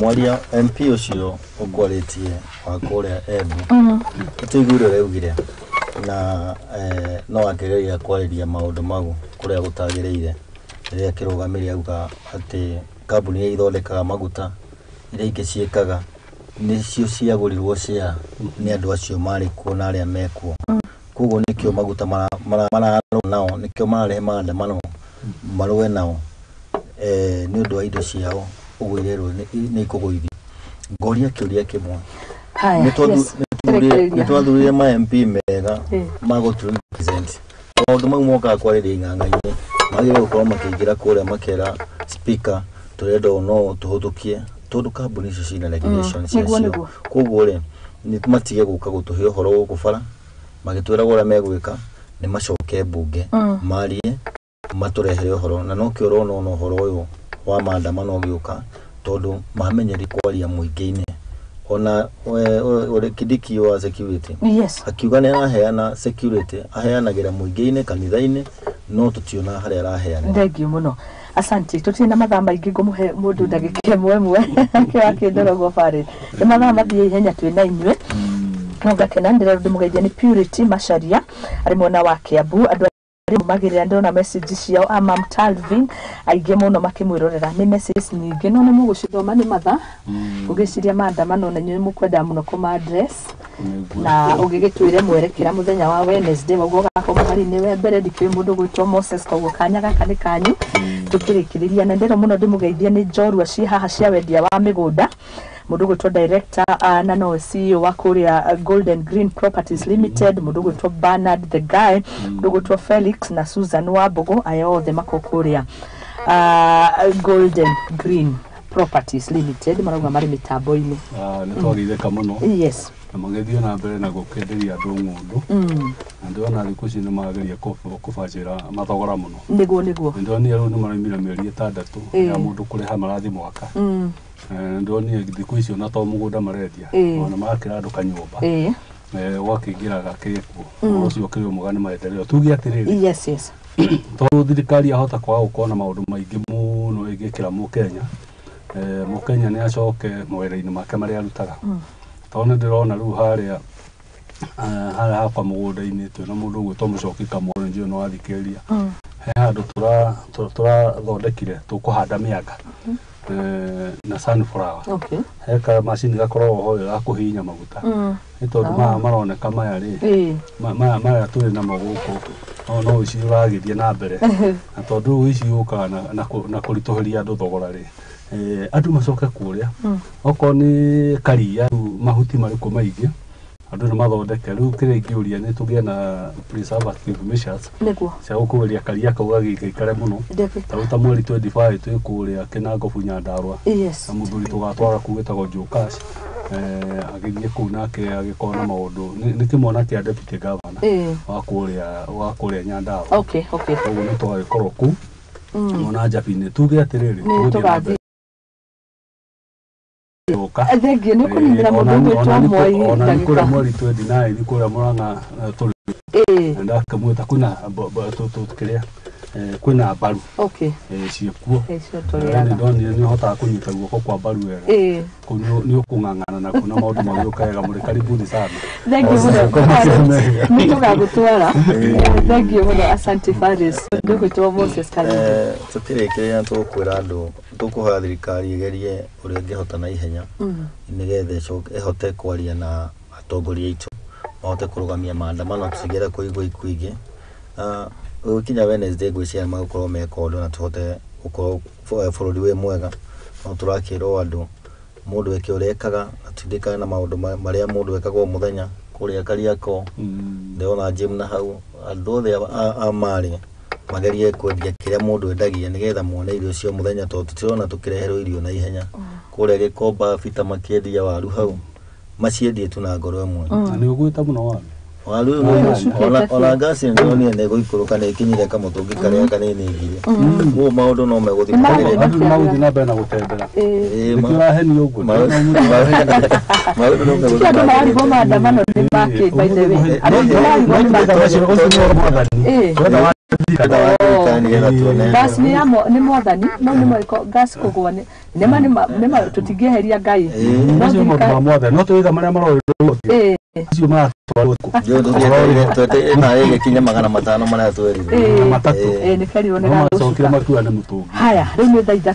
mwaria MP ũcio ũkwarĩtie wa kũrĩa Embu, nĩtũiguire ũrĩa augire na no akĩgeria kwarĩria maũndũ mau kũrĩa gũtagĩrĩire rĩrĩa akĩrũgamire auga atĩ kambuni iria ithondekaga maguta iria ingĩ ciĩkaga nĩcio ciagũrirwo share nĩ andũ acio marĩ kuo na arĩa mekuo, koguo nĩkĩo maguta mararũa nao, nĩkĩo mararehe maandamano marũe nao, nĩ ũndũ wa indo ciao ũguo irerwo nĩ ikũgũithio. Ngoria kĩũria kĩmwe. Haya, yes. Nĩ twathurire ma MP mega ma gũtũ represent. Maũndũ mau mokaga kwarĩria ing'ang'a-inĩ magĩrĩire gũkorwo makĩingĩra kũrĩa makera speaker tũrenda ũũ no tũhũthũkie, tondũ kambuni icio ciĩna regulation Nĩguo, ciacio. Nĩguo. Koguo rĩ, nĩ matige gũka gũtũhe ũhoro gũkũ bara magĩtwĩraga ũrĩa megwĩka, nĩ macoke mbunge marie matũrehere ũhoro, na nokĩo ũrona ona ũhoro ũyũ wa maandamano ũgĩũka, tondũ mamenyeri kwaria mũingĩ-inĩ. Ona ũrĩ Kindiki wa security akiuga nĩ araheana security, aheanagĩra mũingĩ-inĩ, kanitha-inĩ, no tũtiona harĩa araheanĩra. Thank you mũno, asante. Tũtirĩ na mathaa maingĩ, ngũmũhe mũndũ ndagĩka ĩmwe ĩmwe kĩo akĩndorogwo barĩ nĩ mathaa mathiĩ ihenya twĩ na inyuĩ. No ngakena ndĩrerwo ndĩmũgeithie nĩ Purity Macharia arĩ mwena wa Kiambu. Andũ arĩa magĩrĩra ndĩrona message ciao a Mam Talvin aingĩ mũno makĩmwĩrorera. Nĩ message nyingĩ no nĩ mũgũcithoma nĩ mathaa. Ũgĩciria maandamano na inyuĩ mũkwenda mũno kũma address na ũgĩgĩtwĩre mwerekera mũthenya wa Wednesday waguo ũgakorwo mũhari-inĩ wa mbere. Ndikĩũĩ mũndũ gwĩtwo Moses, koguo kanya gaka nĩ kanyu tũkĩrĩkĩrĩria. Na ndĩrwo mũno ndĩmũgeithie nĩ njorua ciĩ haha cia wendia wa mĩgũnda, mũndũ gwĩtwo director na nowe CEO wa kũrĩa Golden Green Properties Limited, mũndũ gwĩtwo Bernard the Guy, mũndũ gwĩtwo Felix na Susan Wambugu, aya othe mako kũrĩa Golden Green Properties Limited marauga marĩ mĩtambo-inĩ. Nĩ twageithĩka mũno. Yes. Na magĩthiĩ na mbere na gũkĩenderia andũ ng'ũndũ, na ndĩrona thikũ ici nĩ mageria kũbacĩra mathogora mũno. Nĩguo. Nĩ ndonire rĩu nĩ maraumire mĩeri 6 ya mũndũ kũrĩha marathi mwaka. Nĩ ndonire thikũ icio na to mũgũnda marendia, ona marakĩra andũ kanyũmba, ũgakĩingĩra gakĩkuo ũhoro ũcio ũkĩrĩ ũmwe nĩ maendeleo. Tuge atĩrĩrĩ, Yes. tondũ thirikari yahota kwaga gũkorwo na maũndũ maingĩ mũno ĩngĩkĩra mũkenya, mũkenya nĩ acoke mawĩra-inĩ make marĩa arutaga, tondũ nĩ ndĩrona rĩu harĩa harĩa hakwa mũgũnda-inĩ twĩna mũndũ ũgwĩtwo Mũcoki Kamoro, nĩ njũĩ nĩ wathikĩrĩria, he handũ tũrathondekire tũkũhanda mĩanga na sunflower. He kamacini gakoragwo ho ga kũhihinya maguta, nĩ tondũ maya maroneka maya rĩ, maya maya tũrĩ namo gũkũ no ũici ũragĩthiĩ na mbere, na tondũ rĩu ũici ũkaga na kũritũhĩria andũ thogora rĩ, andũ macoke kũrĩa okorwo nĩ karia rĩu mahuti marĩkũ maingĩ andũ nĩ mathondeke. Rĩu kĩrĩa ingĩũria nĩ tũgĩe na preservative measures cia gũkũgĩria karia kau gagĩikare mũno. Ta rĩu ta mweri 25 twĩ kũrĩa Kĩnangobu Nyandarũa na mũthuri tũgatwara kũu wĩtagwo Joe Cash, agĩthiĩ kũu nake agĩkorwo na maũndũ nĩ kĩmwana kĩa deputy governor wa kũrĩa Nyandarũa. Koguo nĩ tũgagĩkorwo kũu ona Njabinĩ. Tuge atĩrĩrĩ, Nĩ tũgũthiĩ na mbere tũgathiĩ. Gũka. Thengiũ nĩ kũninĩra mũndũ ũgwĩtwo Moi. Ona nĩ kũrĩa Ndagĩka. Mweri 29 kũrĩa Mũrang'a tũrĩ ndakĩmwĩta kwĩna kĩrĩa kwĩna mbaru ciĩkuo. Icio Nĩ tũrĩaga. ndonire nĩ ũhotaga kũnyita guoko kwa mbaru wega. Kũu nĩ ũkũng'ang'ana nakuo na maũndũ magĩũka wega. Mũrĩ karibuni sana. Thengiũ mũno. Nĩ tũgagũtwara. Thengiũ mũno, asante Faris. Ndũgwĩtwo Moses Kariuki. Tũkĩrĩkĩrĩria tũkwĩra andũ tũkũhoya thirikari ĩgerie ũrĩa ĩngĩhota na ihenya nĩgetha ĩhote kwaria na atongoria aitũ mahote kũrũgamia maandamano tũcigere kũigua ikuũ ingĩ. Gũgĩkinya Wednesday ngwĩciria nĩmagũkorwo meka ũndũ na tũhote gũkorwo bũrũri wĩ mwega. No tũrakĩrwo andũ mũndũ eke ũrĩa ekaga na tũtindĩkane na maũndũ marĩa mũndũ ekaga o mũthenya kũrĩa Kariakoo. Ndĩrona gym na hau andũ othe a marĩ magerie kwendia kĩrĩa mũndũ endagia nĩgetha mone irio cia mũthenya, tondũ tũtirona tũkĩreherwo irio na ihenya. Kũrĩa Gĩkomba bita makĩendia waru hau maciendie tu na ngoro ĩmwe. Na nĩ ũgwĩta mũno waru. Waru ũyũ Ũcukĩte ona biũ. ngasi nĩ ndĩronire nĩ ĩgũikũrũka nĩ ĩkinyire kamũtũngi karĩa kanini ngiri. Ũguo maũndũ no megũthiĩ Nĩ magĩrĩte. Andũ nĩ magũthiĩ na mbere na gũtembera. Ĩĩ, Nĩkĩo ũrahenio ũguo. Maũndũ no Ti megũthiĩ andũ mararigwo magĩrĩte. maandamano nĩ makĩ, by the way andũ aingĩ mararigwo nĩ maandamano. Ũcio nĩ mwathani. Twenda wa Twenda wa thirikari nĩgetha tuone. Gas nĩ ya nĩ mwathani no nĩ mweko gas kũgwa nĩ nĩma nĩma tũtingĩeheria Ngai no Macio maũndũ ma thirikari mwathani no tũiga marĩa marorirwo acio maratwarwo kũ. Ndio twetereire nawe ĩgĩkinya 500 marĩa twerirwo. Matatũ. Nĩ kerirwo nĩ No macokire gagũcuka. makiuga nĩ mũtũngi. Haya, rĩu nĩ thaa 3.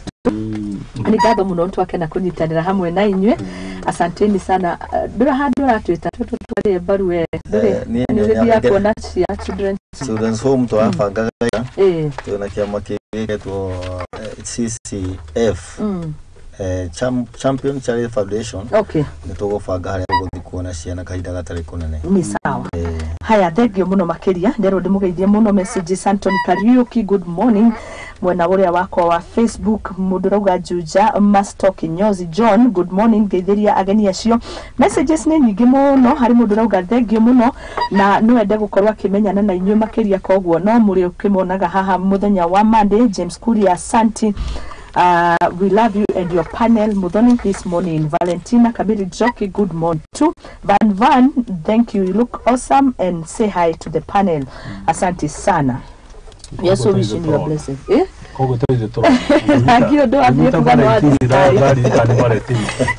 Nĩ ngatho mũno, twakena kũnyitanĩra hamwe na inyuĩ, asanteni sana. Ndũrĩ handũ ũratwĩta tũtwarĩe mbaru we ndũrĩ? Niĩ Nĩ ũgĩthiaga kuona cia children? Children's Home tũrabangaga twĩna kĩama kĩgĩtwo CCF, Champion Charity Foundation. Nĩ tũgũbanga harĩa tũgũthiĩ kuona ciana kahinda gatarĩ kũnene. Nĩ sawa. Haya, thengio mũno makĩria. Nderwo ndĩmũgeithie mũno. Messages, Anthony Kariuki, good morning. Mwena ũrĩa wakwa wa Facebook mũndũ rauga Juja Masto Kinyozi John, good morning, ngeithĩria ageni acio. Messages nĩ nyingĩ mũno. Harĩ mũndũ rauga thengio mũno na no ende gũkorwo akĩmenyana na inyuĩ makĩria, koguo no mũrĩ ũkĩmonaga haha mũthenya wa Monday. James Kuria, asante. We love you and your panel. Muthoni this morning. Valentina Kabiri Joki, good morning too. Van Van, thank you. You look awesome and say hi to the panel. Asante sana. We also wishing you a blessing. Eh? Koguo tũithe tũrona. Thank you, ũndũ wathiĩ kuga nĩ wathiĩ.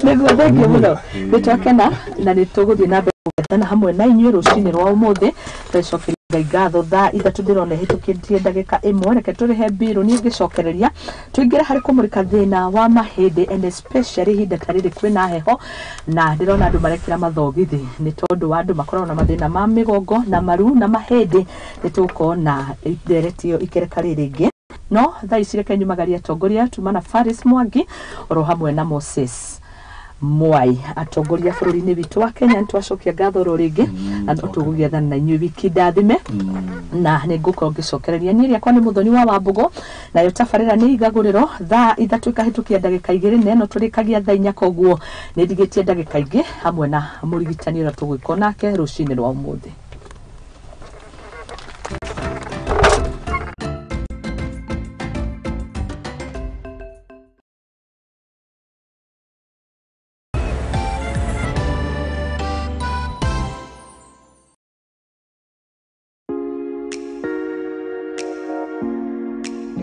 Nĩguo, thengio mũno, nĩ twakena na nĩ tũgũthiĩ na mbere kũgethana hamwe na inyuĩ rũcinĩ rwa ũmũthĩ. Tũcokeria Ngai ngatho. Thaa 3 ndĩrona ĩhĩtũkĩtie ndagĩka 1. Reke tũrĩhe mbirũ, niĩ ngĩcokereria tũingĩre harĩ kũmũrĩka thĩna wa mahĩndĩ, and especially ihinda ta rĩrĩ kwĩna heho na ndĩrona andũ marekĩra mathogithi nĩ tondũ wa andũ makoragwo na mathĩna ma mĩgongo na maru na mahĩndĩ. Nĩ tũgũkorwo na ndereti ĩyo ikereka rĩrĩ rĩngĩ, no thaa ici reke nyumagarie atongoria tuma na Faris Mwangi oro hamwe na Moses Mwai, atongoria bũrũri-inĩ witũ wa Kenya. Nĩ twacokia ngatho oro rĩngĩ na no tũgũgĩathana na inyuĩ wiki ndathime, na nĩ ngũkorwo ngĩcokereria. Niĩ rĩakwa nĩ Mũthoni wa Wambũgũ, nayo tabarĩra nĩ igagũrĩro. Thaa 3 ikahĩtũkia ndagĩka 2, na ĩno tũrĩkagia thaa 4, koguo nĩ ndigĩtie ndagĩka ingĩ hamwe na mũrigitani ũrĩa tũgwĩkwo nake rũcinĩ rwa ũmũthĩ.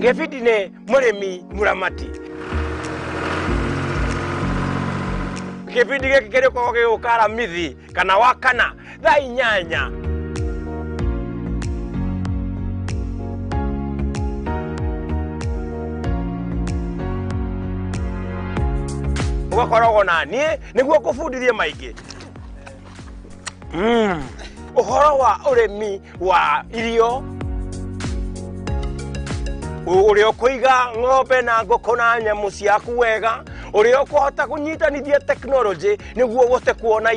Gĩbindi nĩ mũrĩmi mũramati. Gĩbindi gĩkĩ kĩrĩkoragwo gĩgũka Aramithi kana Wakana thaa 8. Ũgakoragwo na niĩ nĩguo ngũbundithie maingĩ ũhoro wa ũrĩmi wa irio, ũrĩa ũkũiga ng'ombe na ngũkũ na nyamũ ciaku wega, ũrĩa ũkũhota kũnyitanithia tekinoronjĩ nĩguo ũhote kuona.